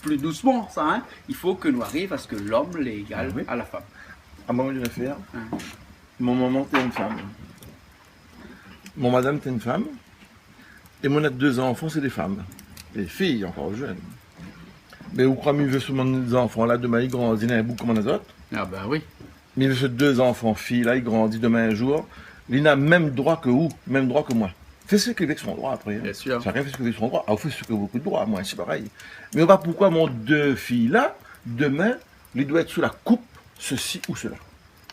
pli dousman, sa, hein. I fo ke nou ariv a se ke l'om lé égal a la fanm. Ah, moin, mi di in nafèr. Hein. Mon momon té in fanm. Mon madam té in fanm. É moin néna dé zanfan, sé dé fanm. Dé fiy, ankor zèn. Mé ou kroi mi vé solman zanfan-la, domin, i grandi dan in boug konm lézot ? Ah, bin oui. Mi vé dé zanfan fiy, la, i grandi domin in zour, li na mèm droi ke ou, mèm droi ke moin. Fé sak li vé èk son droi apré, hein. Bien sûr. Shakinn i fé sak li vé èk son droi. Ah, ou fé sak ou vé èk out droi, moin, sé parèy. Mé ou oi pa poukoi mon dé fiy la, domin, li doi èt sou la koup, sesi ou sela.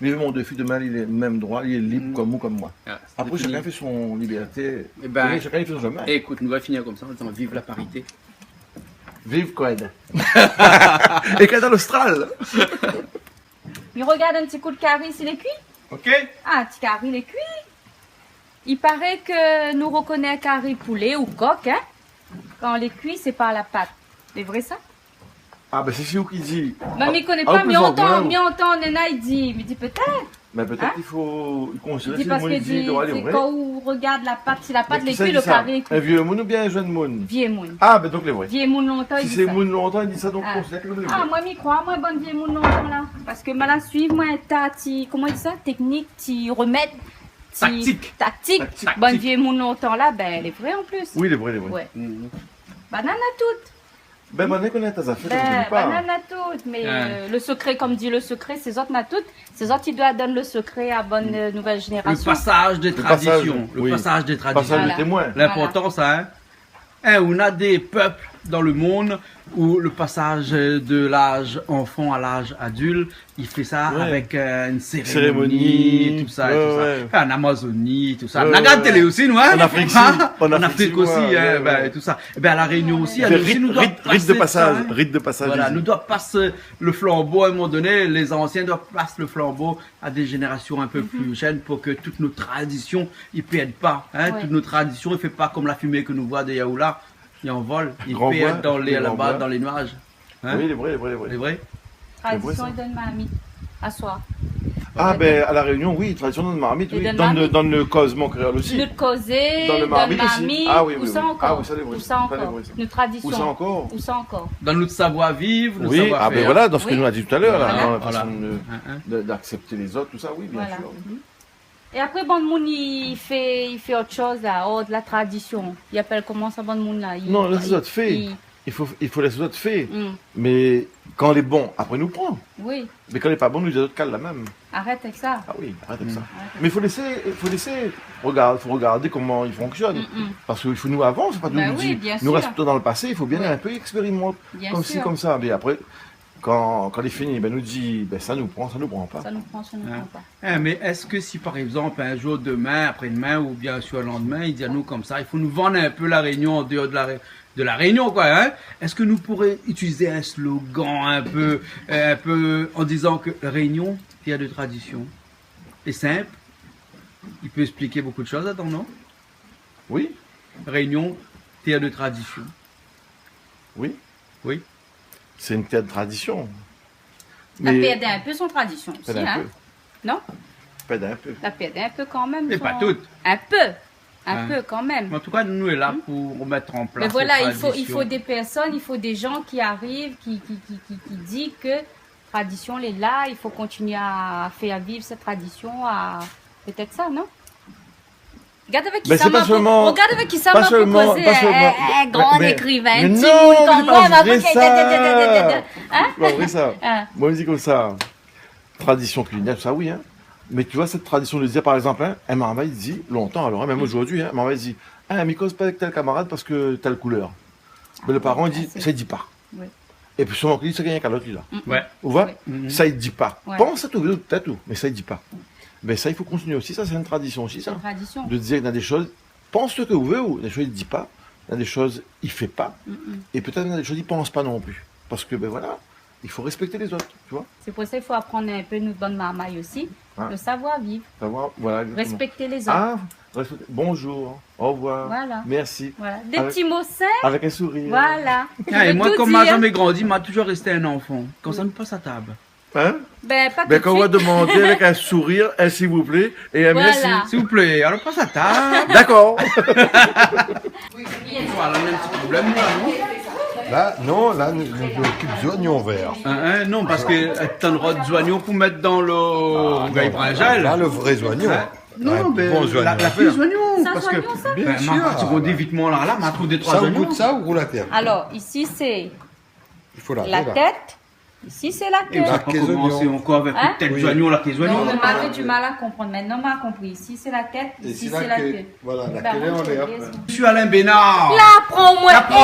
Mé mon dé fiy, domin, li lé mèm droi, li lé lib konm ou, konm moin. Ah, sé fini. Apré, shakinn i fé son libèrté. Eh bin, shakinn i fé son shomin. Ékout, nou va finir konmsa, an dizan vive la parité. Vive Cohen. É Kanal Austral. Mi rogard in ti kou le kari, si lé kui. OK. Ah, ti kari, lé kui. I paré ke nou rokoné kari poulé ou kok, in, kan lé kui, sé par la pat. Lé vré sa ? Ah, bin, sé si ou ki di. Bin, mi koné pa, mi antan, mi antan néna i di, mi di pétèt. Mé pétèt i fo, i konsidèr si lo moun i di, sé vré. Kan ou rogard la pat, si la pat lé kui, lo kari lé kui. In vié moun oubien in jenn moun ? Vié moun. Ah, bin donk lé vré. Vié moun lontan i di sa. Si sé moun lontan i di sa, donk konsidèr ke lé vré. Ah, moin mi kroi, moin, bann vié moun lontan la. Parske ma la suiv, moin, in ta ti, koman i di sa ? Téknik, ti remèd, ti taktik. Taktik. Bann vié moun lontan la, bin, lé vré an plis. Oui, lé vré, lé vré. Banna na tout. Bin, banna i koné ta zafèr, bin, banna na tout, mé, euh, lo sekré, kom di lo sekré, sé zot na tout. Sé zot i doi donn lo sekré a bann, euh, nouvèl zénérasion. Lo pasaz dé tradision. Lo pasaz dé tradision. Pasaz dé témoin. Voilà. Linportan sa, in. In, ou na dé pèp dan lo monn ou lo pasaz de laz anfan a laz adilt, i fé sa avèk, euh, in sérémoni, tousa, tousa. An Amazoni, tousa. Na gard télé osi, nou, in ? An Afrik osi, in, bin, tousa. Ébin, a La Rényon osi, nou doi rit de pasaz, rit de pasaz. Voilà, nou doi pas lo flanbo a in moman doné, lé zansien doi pas lo flanbo a dé zénérasion in pé pli jenn pou ke tout nout tradision i pèrd pa, in, tout nout tradision i fé pa kom la fimé ke nou voi dèrièr ou la, i anvol, i pèrd dan lé, laba, dan lé nuaz. In ? Oui, lé vré, lé vré, lé vré. Tradision i donn marmit aswar. Ah, bin, a La Rényon, oui, tradision i donn marmit, oui. Donn marmit. Dan lo kozman kréol osi. Nout kozé, donn marmit osi. Ah oui, oui, oui. Ousa ankor ? Ousa ankor ? Nout tradision. Ousa ankor ? Ousa ankor ? Dan nout savoir-viv, nout savoir-fèr. Oui, ah bin voilà, dan sak nou la di talèr la, dan la fason de, de, d'aksèpté lé zot, tousa, oui, bien sir. É apré, bann moun i fé, i fé ot shoz la, or de la tradision. I apèl koman sa, bann moun la ? Non, la sé zot i fé. I fo, i fo lès zot fé. Mé kan lé bon, apré nou pran. Oui. Mé kan lé pa bon, nou di azot kal la mèm. Arèt avèk sa. Ah oui, arèt avèk sa. Mé i fo lésé, i fo lésé rogard, fo rogardé koman i fonksionn. Parske i fo nou avans, pa nou di, nou rès plito dan lo pasé, i fo bien in pé ékspérimant, komsi, komsa. Mé apré, kan, kan lé fini, bin, nou di, bin, sa nou pran, sa nou pran pa. Sa nou pran, sa nou pran pa. In, mé èske si, par égzanp, in zour, domin, apré-domin, oubien si lo landmin, i di anou komsa, i fo nou vann in pé La Rényon an déor de La Ré-, de La Rényon, koi, in ? Èske nou pouré itiliz in slogan in pé, in pé an dizan ke Rényon, tèr de tradision ? Lé sinp, i pé ésplik bonpé de shoz ladan, non ? Oui. Rényon, tèr de tradision. Oui. Oui. Sé in tèr de tradision. La pèrd in pé son tradision osi, in. Non ? Pèrd in pé. La pèrd in pé kan mèm. Mé pa tout. In pé. In pé kan mèm. An tou ka, nou lé la pou remèt an plas lé tradision. Mé voilà, i fo, i fo dé pèrsone, i fo dé jan ki ariv, ki, ki, ki, ki, ki di ke tradision lé la, i fo kontinié a fèr viv sèt tradision, a, pétèt sa, non ? Gard avèk kisa ma pou kozé, in gran ékrivin, in ti moun konm moin, ma pou kozé. Mé non, mé sé pa vré sa. Sé pa vré sa. Moin mi di konmsa, tradision kilinèr, sa oui, in. Mé ou voi, sèt tradision de dir, par égzanp, in, in marmay i di, lontan alor, in, mèm zordi, in, in marmay i di, in, mi koz pa avèk tèl kamarad parske tèl koulèr. Mé lo paran i di, sa i di pa. Oui. Épi souvan, i di, sa i gingn kalot, li la. Ou voi ? Sa i di pa. Pans a tout, tèt ou, mé sa i di pa. Bin sa, i fo kontinié osi, sa sé in tradision osi, sa. Sé in tradision. De dir, na dé shoz, pans sak ou vé, ou, dé shoz i di pa, na dé shoz i fé pa, é pétèt na dé shoz i pans pa non pli. Parske, bin voilà, i fo rèspèkté lé zot, ou voi. Sé pou sa i fo aprann in pé nout bann marmay osi, lo savoir-viv. Savoir, voilà, égzaktoman. Rèspèkté lé zot. Ah, rèspèkté. Bonjour, au revoir, merci. Voilà. Dé ti mo sinp. Avèk in sourir. Voilà. É moin, kom ma la zamé grandi, ma la touzour rèsté in anfan. Konmsa nou pas a tab. In ? Bin, pa tout suit. Bin, kan ou va domann avèk in sourir, in s'il vous plaît é in merci. Voilà. S'il vous plaît, alor pas a tab. Dakor. Voilà, nou na in ti problèm la, non ? La, non, la, nou, nou, nou okip zoignon vèr. In, in, non, parske, euh, tann rod zoignon pou mèt dan lo rougay brinzèl. La, lo vré zoignon. Non, mé bon zoignon la, la fèy zoignon, parske, bin, ma la parti rod vitman la, la, ma trouv dé troi zoignon. Sa, ou gout sa, ou roul atèr ? Alor, isi, sé la tèt. Isi, sé la ké. É ou sa pa komans ankor avèk tèt zoignon, la ké zoignon. Non, mé ma la du mal a konprann. Mintnan ma la konpri. Isi, sé la tèt, isi, sé la ké. Voilà, la ké lé anlèr. Mésyé Alain Bénard la pran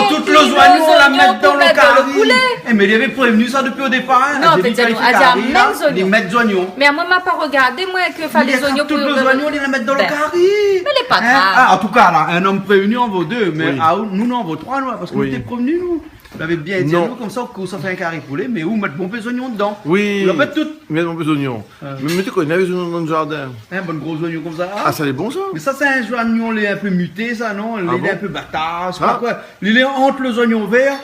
tout lo zoignon, la mèt dan lo kari. É, mé li lavé prévni sa dopi o dépar, in. Non, la di, mé zoignon. Mé moin, ma pa rogardé, moin, ke fé lé zoignon pou tout lo zoignon, li la mèt dan lo kari. Mé lé pa grav. Ah, an tou ka, la, in om prévni, an vo dé, mé nou, nou an vo troi, nou, parske nou té prévni, nou. Ou lavé bien di anou, konmsa, ou sa fé in kari poulé, mé ou mèt bonpé zoignon dedan. Oui. Ou la pa tout. Mèt bonpé zoignon. Mé, mé ou koné, navé zoignon dan le zardin. In bon gro zoignon konmsa. Ah, sa lé bon, sa. Mé sa, sé in zoignon, lé in pé mité, sa, non ? Lé in pé batar, sé pa koi. Lé ant le zoignon vèr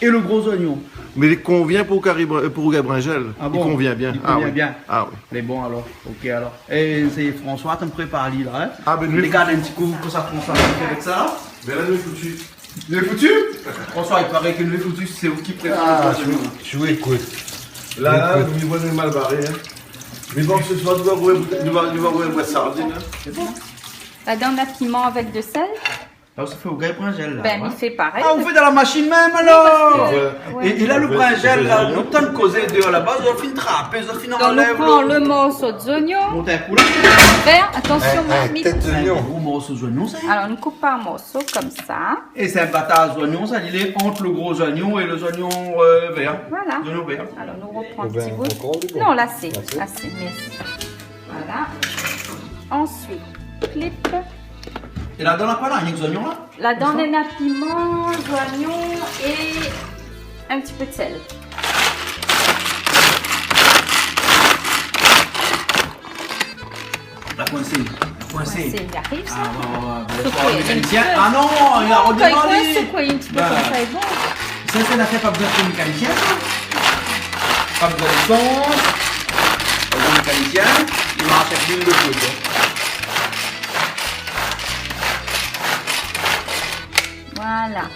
é le gro zoignon. Mé li konvien pou kari brin-, pou rougay brinzèl. Ah bon ? Li konvien bien. Li konvien bien. Ah oui. Lé bon, alor. Ok, alor. É sé François, tann prépar ali la, in ? Ah, bin, nou gard in ti kou kosa François la fé avèk sa, la. Bin la, nou lé foutu. Nou lé foutu ? François, i paré ke nou lé foutu, sé ou ki prépar le zoignon. Ah, je, je vous écoute. La, la, nou lé mal baré, in. Mé bon, se soir, nou va rouvèr, nou va, nou va rouvèr boit sardine, in. Sé bon. Ladan, na piman avèk de sèl. La, ou sa fé rougay brinzèl, la, in ? Bin, mi fé parèy. Ah, ou fé dan la mashine mèm, alor ? Oui, parske, ouais. É, é la, le brinzèl, la, nou tann kozé déor laba, zot la fine trapé, zot la fine anlèv, la. Donk, nou pran le morso de zoignon. Mont in kou, la. Fé atansion, marmit. In, in tèt zoignon. In gro morso zoignon, sa. Alor, nou koup par morso, konmsa. É sé in batar zoignon, sa, li lé ant le gro zoignon é le zoignon, euh, vèr. Voilà. Zoignon vèr. Alor, nou ropran in ti bout. Ou vé ankor du gro ? Non, la, sé asé, mèrsi. Voilà. Ansuit, klip. É ladan, la koi, la ? Rienk zoignon, la ? Ladan, néna piman, zoignon é in ti pé de sèl. La koinsé, la koinsé. Koinsé, li ariv, sa. Ah, ouais, ouais, ouais. Sékoué in ti pé. Ah non, li la rodémar, li. Sékoué in ti pé konmsa, lé bon. Sa, sé in afèr pa bezoin de mékanisien, sa. Pa bezoin de ésans, pa bezoin de mékanisien, li marsh avèk luil de foud. Voilà.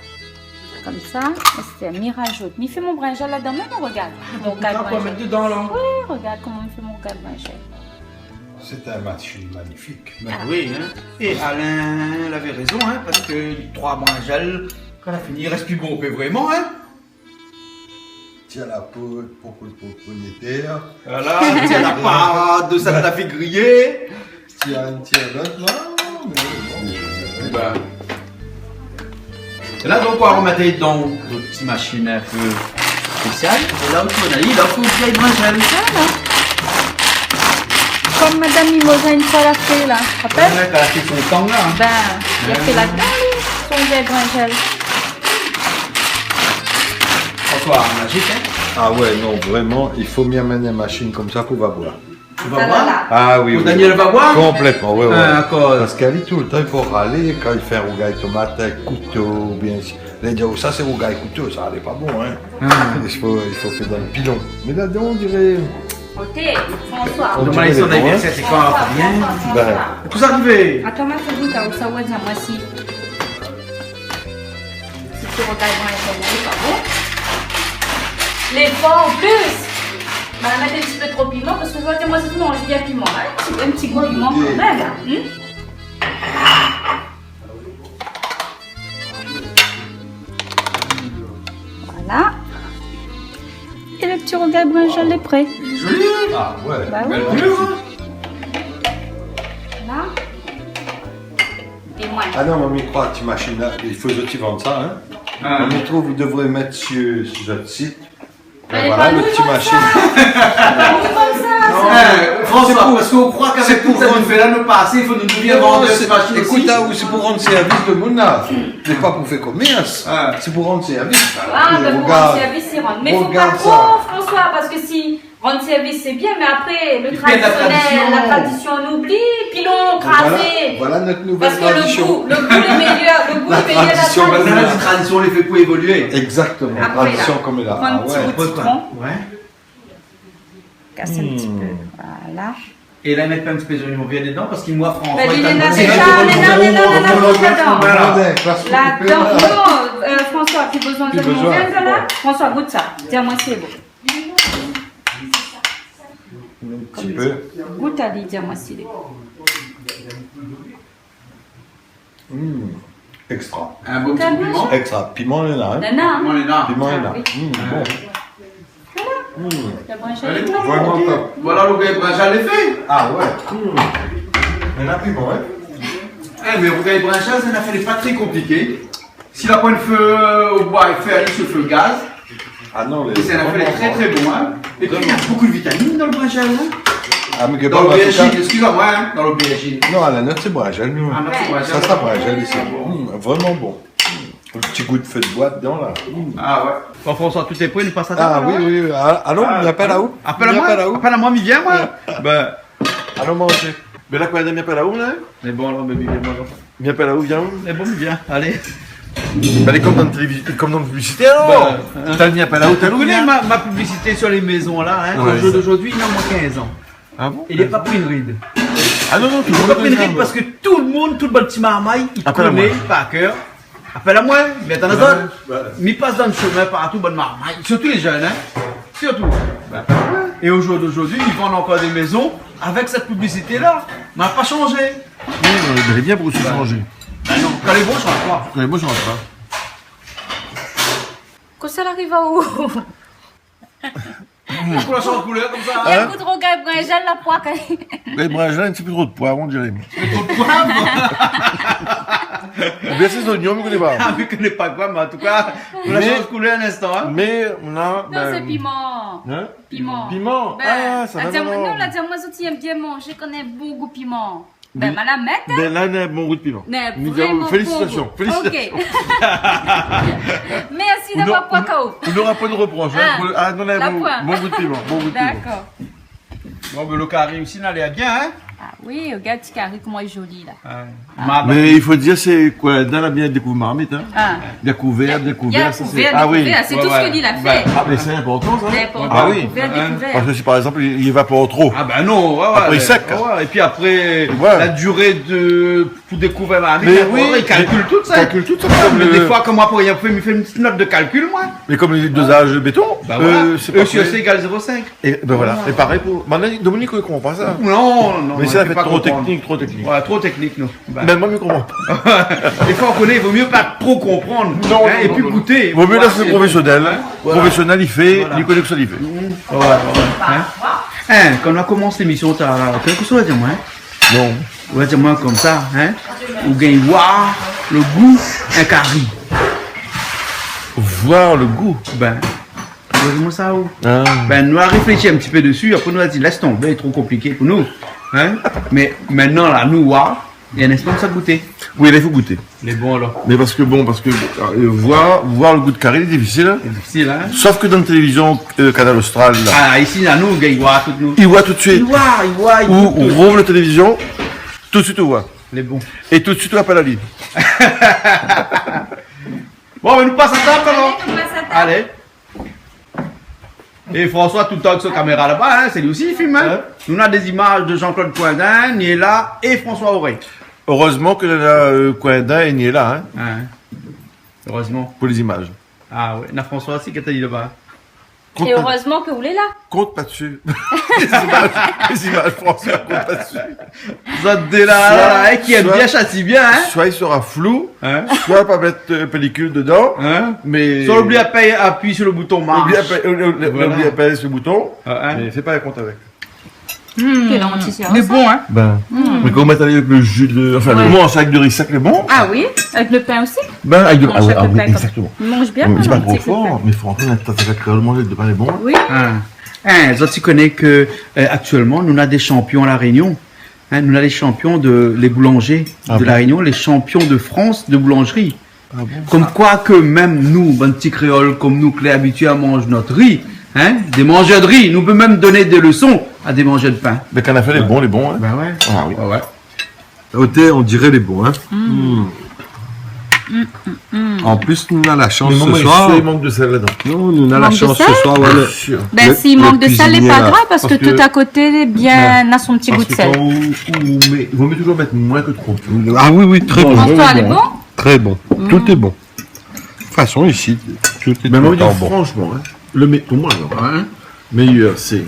Konmsa, astèr, mi razout. Mi fé mon brinzèl ladan mèm, rogard. Ah, mon rougay brinzèl. Ou mèt dedan, la. Oui, rogard koman mi fé mon rougay brinzèl. C'est un match magnifique. Ah. Oui, in. É Alain lavé rézon, in, parske troi brinzèl, kan la fini, i rès pi bonpé vréman, in. Tiens la poudre pour le propriétaire. Voilà, tiens la part de sa, ta fé griyé. Tiens, tiens, l'autre, non, mais bon. Bah. É la, donk, ou va romèt dan in ti mashine in pé spésial. É la, ou tourn ali, la, fo ou gingn manzé. Voilà. Konm madam Mimosa, in foi, la fé, la. Rapèl ? Ouais, kan la fé son tang, la, in. Bin, li la fé ladan, li, son vié brinzèl. François, mazik, in ? Ah ouais, non, vréman, i fo mi amenn in mashine konmsa pou va boir. Ou va boir ? Ah oui, oui. Daniel va boir ? Konplètman, ouais, ouais. Ah, dakor. Parske ali, toultan, i fo ralé, kan i fé in rougay tomat avèk kouto, oubien si, la di, oh, sa sé rougay kouto, sa lé pa bon, in. Ah. I fo, i fo fé dan le pilon. Mé la, on diré... Ok, François. On diré son anivèrsèr, sé kan, François, Fabien ? François, François. Bin. Kosa i ariv ? Atann, ma fé gout, ou sa, ouais, di amoin si. Si ti rougay brinzèl, lé pa bon. Lé for an plis. Madam la mèt in ti pé tro piman, parske zot i di amoin, sé tout manzé bien piman, in. In ti, in ti gou piman kan mèm, la. Hmm ? Voilà. É le ti rougay brinzèl lé pré. Zoli. Ah ouais. Bah oui. Bèl koulèr, in. Voilà. É moin. Ah non, mé mi kroi, ti mashine la, i fo zot i vann sa, in. Ah. Mé mi trouv, ou devré mèt su, su zot sit. Bin voilà, le ti mashine. Mé pa nou i vann sa. Pa nou i vann sa, sa. Non, mé François, sé pou, parske ou kroi k'avèk tout sa nou fé la, nou pasé, i fo nou vien vann ti mashine osi. Non, sé, ékout, la, sé pou rann sèrvis demoun la. Sé pa pou fé komèrs. Ah. Sé pou rann sèrvis. Ah, bin, pou rann sèrvis, i rann. Mé fo pa tro, François, parske si Rann sèrvis, sé bien, mé apré, le tradisionèl, la tradision, on oublie, pi nou kraz. Voilà, voilà notre nouvelle tradition. Parske le gou, le gou lé méyèr, le gou lé méyèr la tradision. La tradision, lé fé pou évolié. Exactement. Apré, tradision la, konm la. Pran in ti bout sitron. Ouais. Kas in ti pé. Voilà. É la, mèt pa in ti pé zoignon vèr dedan, parske moin, François, bin, li lé la déza, non, non, non, non, non, non. Voilà. La, non, non, euh, François, pi bezoin zoignon vèr la. Bon. François, gout sa. Di amoin si lé bon. In ti pé. Gout ali, di amoin si lé bon. Mm. Extra. In bon ti gou piman. Extra. Piman, néna, in ? Néna, in ? Piman, néna. Piman, néna. Ah oui. Mm, bon. Voilà. Mm. Lé bon, chéri. Vréman top. Voilà, le rougay brinzèl lé fé. Ah ouais. Mm. Néna piman, in ? Eh, mé rougay brinzèl, sé in afèr pa tré konpliké. Si la poin fé o boi, fé ali su fé gaz. Ah non, lé vréman bon. É sé in afèr tré, tré bon, in. Vréman. É pi, néna bonpé de vitamine dan le brinzèl, in. Ah, mé ke... Dan lobèrjine, éskiz amoin, in, dan lobèrjine. Non, la not sé brinzèl, nou. Ah, not sé brinzèl. Sa, sa brinzèl isi. Mm, vréman bon. In ti gou d'fé d'boi dedan la. Ah ouais. Bon, François, tout lé pré, nou pas a tab, alor, oui, hein ? Oui, oui. Ah, alon, ah, mi apèl aou. Apèl amoin. Mi apèl amoin, mi vien, moin. Ouais. Bin. Alon manzé. Mé la, kan mi apèl aou la, hein ? Mé bon, alor, mé vien, moin, alor. Mi apèl aou, vien. Mé bon, vien, alé. Bin, lé konm dan la télévizion, konm dan la piblisité, alor. Bin, hein. Ou la di mi apèl aou, ou la di ou vien. Ou koné ma, ma piblisité sur les maisons, là, hein, ouais, au jour d'aujourd'hui, néna moin kinz an. Ah bon ? Lé pa pri in rid. Ah non, non, tout le monde connaît ça. Lé pa pri in rid, parske tout le moun, tout bann ti marmay, i koné par kèr. Apèl amoin. Apèl amoin, mé atann, ouais, ouais. Mi pas dan le shomin partou, bann marmay, surtout les jeunes, hein. Surtout. Bah, ouais. Et au jour d'aujourd'hui, ils vendent encore des maisons avec cette publicité-là. Ma pa shanzé. Oui, euh, lé bien pou shanzé. Bah non, kan lé bon, shanz pa. Kan lé bon, shanz pa. Kosa la ariv aou ? Pou la shanz koulèr konmsa, hein ? Hein ? Ékout, rogard, brinzèl la, poi, kan... Mé brinzèl, in ti pé tro d'poi, on diré. Tro d'poi ? Ou bien sé zoignon, mi koné pa. Ah, mi koné pa koi, mé an tou ka, pou la shanz koulèr in instan, hein ? Mé, mé, non, non, bin, sé piman. Hein ? Piman. Piman. Bin, ah, sa la di amoin, non, la di amoin, zot i èm bien manzé kan néna bon gou piman. Bin, ma la mèt, hein. Bin la, néna bon gou d'piman. Mé vréman, félicitations, félicitations. OK. Merci d'avoir poi kao. Ou nora pa de reproche, hein, pou le, ah non, la, bon, bon gou d'piman, bon gou d'piman. D'accord. Bon, mé le kari osi, na lèr bien, hein ? Ah oui, rogard ti kari, koman lé zoli, la. Ah. Mé i fo dir, sé koi, dan la bien dékouvèr marmit, hein ? Ah. Bien kouvèr, bien kouvèr, sa, sé, bien kouvèr, ah oui, sé tout sak li la fé. Ah, mé sé inportan, sa. Inportan, ah oui, kouvèr, dékouvèr. Parske si, par égzanp, li, li évapor tro, ah bin non, ouais, ouais, apré, li sèk. Ouais, épi apré, la durée de, pou dékouvèr la marmit, mé oui, apré, li kalkil tout sa. Kalkil tout sa, ouais, konm mé le, défoi, konm moin, pou rien fé, mi fé in ti not de kalkil, moin. Mé konm le dozaz béton, bah voilà, euh, sé pa... E sur C égale zéro cinq. É bin voilà. Voilà. É parèy pou, mintnan, Dominique, i konpran pa sa. Non, non, non, mé non, sa, i fé pa konprann. Tro téknik, tro téknik. Voilà, tro téknik, nou. Bin. Mé moin, mi konpran. Défoi, ou koné, i vo myé pa tro konprann. Non, non, non, non. Épi gouté. Vo myé lès le profésionèl. Voilà. Profésionèl, li fé, li koné kosa li fé. Voilà, voilà. Hein ? Hein, kan nou la komans lémision, ou la, ou koné kosa ou la di amoin, hein ? Non. Ou la di amoin konmsa, hein ? Ou gingn voir le gou in kari. Voir le gou ? Bin, Koz amoin sa, ou. Ah. Bin, nou la réfléshi in ti pé dési, apré nou la di, lès tonbé, lé tro konpliké pou nou. Hein ? Mé mintnan, la, nou, wa, é in instan, sa gouté. Oui, la, i fo gouté. Lé bon, alor. Mé parske, bon, parske, euh, voir, voir le gou d'kari, lé difisil, hein. Lé difisil, hein. Sof ke dan la télévizion, euh, Kanal Austral, la. Ah, isi, la, nou, gars, i wa tout, nou. I wa tout suit. I wa, i wa, i gouté tout. Ou, ou rouv la télévizion, tout suit ou wa. Lé bon. É tout suit ou apèl ali. Bon, mé nou pas a tab, alor. Alé, nou pas a tab. Alé. É François, toultan avèk son kaméra laba, hein, sé li osi i film, hein. Hein ? Nou na dé zimaz de Jean-Claude Coindin, Niéla é François Auré. Erèzman ke la, euh, Coindin é Niéla, hein. Ouais. Erèzman. Pou lé zimaz. Ah ouais, na François osi ki té laba. Kont pa... É erèzman ke ou lé la. Kont pa dsi. Lé zimaz, lé zimaz, François, kont pa dsi. Zot dé la, soi, la, hein, ki èm soi, bien, shati bien, hein. Soi i sra flou, hein, soi pa mèt, euh, pélikil dedan, hein, mé soi oubli apèy, apiy sur le bouton marsh. Oubli apèy, euh, euh, voilà, oubli apèy sur le bouton, ah, hein, mé fé pa la kont avèk. Hmm. Kèl anti-, lé bon, hein. Bin, mé kan ou mèt avèk le ji de, enfin, le, ouais, manz avèk de ri sèk, lé bon. Ah oui, avèk le pin osi. Bin, avèk de, ah oui, ah oui, égzaktoman. Manz bien, manz in ti kou de pin. Manz pa tro for, mé franshman, la, ta, ta, ta, manz le pin, lé bon, oui. Ah. Hein, zot i koné ke, euh, aktièlman, nou na dé shanpion La Rényon. Hein, nou na lé shanpion de, lé boulanzé de La Rényon, lé shanpion de Frans de boulanzri. Ah bon ? Konm koi ke mèm nou, bann ti kréol konm nou, ki lé abitié a manz nout ri, hein, dé manzèr de ri, nou pé mèm donn dé léson a dé manzèr de pin. Mé kan la fé lé bon, lé bon, hein. Bin ouais. Ah oui. Ouais, ouais. Oté, on diré lé bon, hein. Mm. Mm. Mm, mm, mm. An plis, nou na la shans se soir. Mé moin, i mank de sèl ladan. Non, nou na la shans se soir, ouais, le, le, le kuizinié la. Mank de sèl ? Bin, si i mank de sèl, lé pa grav, parske tout a koté, lé bien, na son ti gou de sèl. Parske, parske kan ou, ou mèt, vo myé touzour mèt moin ke tro. Ah oui, oui, tré bon. François, lé bon ? Tré bon. Mm. Tout lé bon. De tout fason, isi, tout lé bon. Mé moin, mi di fransman, hein, le mé-, pou moin, alor, hein, méyèr, sé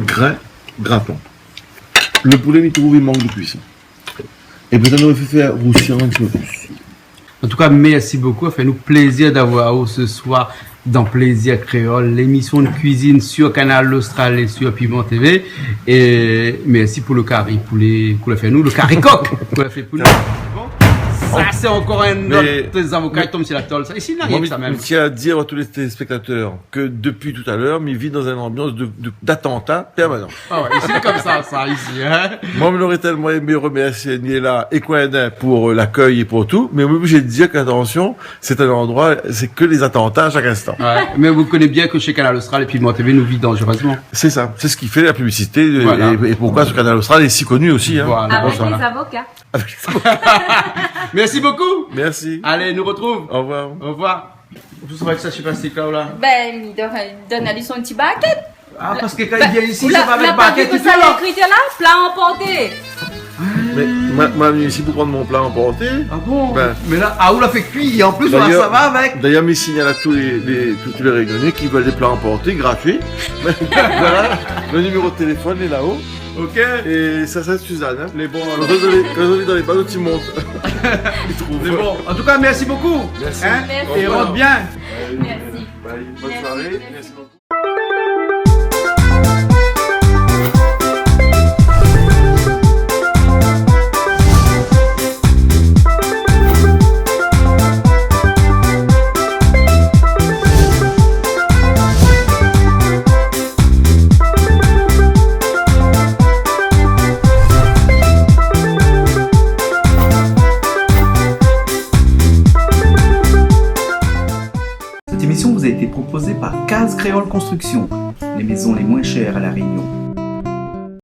grin, grinton. Le poulé, mi trouv, i mank de kuison. É pétèt nou fé fé rousi in ti pé plis. An tou ka, mèrsi bokou. Sa fé anou plézir d'avoir aou se soir dan Plaisir Créole, l'émission de cuisine sur Kanal Austral é sur Piment TV. É mèrsi pou le kari, pou lé, pou le fé nou, le kari kok, pou le fé pou nou. Bon. Sa sé ankor in lot zavoka i tonm si la tol, sa. Isi, na rienk sa mèm. Mé, mé, mé, mi tien a dir a tout lé téléspektatèr ke dopi talèr, mi vi dan in anbians de, de, d'atanta pèrmanan. Ah ouais, isi, lé konmsa, sa, isi, hein. Moin, mi noré tèlman émé remèrsié Niela é Coindin pou, euh, lakèy é pou tout, mé mi lé oblizé dir ke, atansion, sé in landroi, sé ke lé atanta a shak instan. Ouais, mé ou koné bien ke shé Kanal Austral é Piment TV, nou viv danzérezman. Sé sa, sé sak i fé la piblisité, euh, é, é poukoi Kanal Austral lé si koni osi, hein. Voilà. Avèk lé zavoka. Mèrsi bokou. Mèrsi. Alé, nou artrouv. Au revoir. Au revoir. Ou sa fé avèk sa, sé plastik la, ou la ? Bin, mi donn, donn ali son ti bakèt. Ah, parske kan li vien isi, li sa pa avèk bakèt, li fé la. Mé moin, moin la vni isi pou pran mon pla anporté. Ah bon ? Bin. Mé la, ah, ou la fé kui, an plis, ou la sava avèk. D'ayèr, mi signal a tout lé, lé, tout, tout lé Rényoné ki vé dé pla anporté, gratuit. Voilà, le niméro de téléfone lé la-o. Ok. É sa, sé Suzanne, hein. Lé bon, alor. Kan zot i vien dan lé, kan zot i vien dan lé ba, zot i mont. Lé bon. An tou ka, mèrsi bokou. Mèrsi. Hein ? Au revoir. É rant bien. Mèrsi. Bye. Bonne soirée. Mèrsi bokou. Cette émission vous a été proposée par Case Créole Construction, les maisons les moins chères à La Réunion.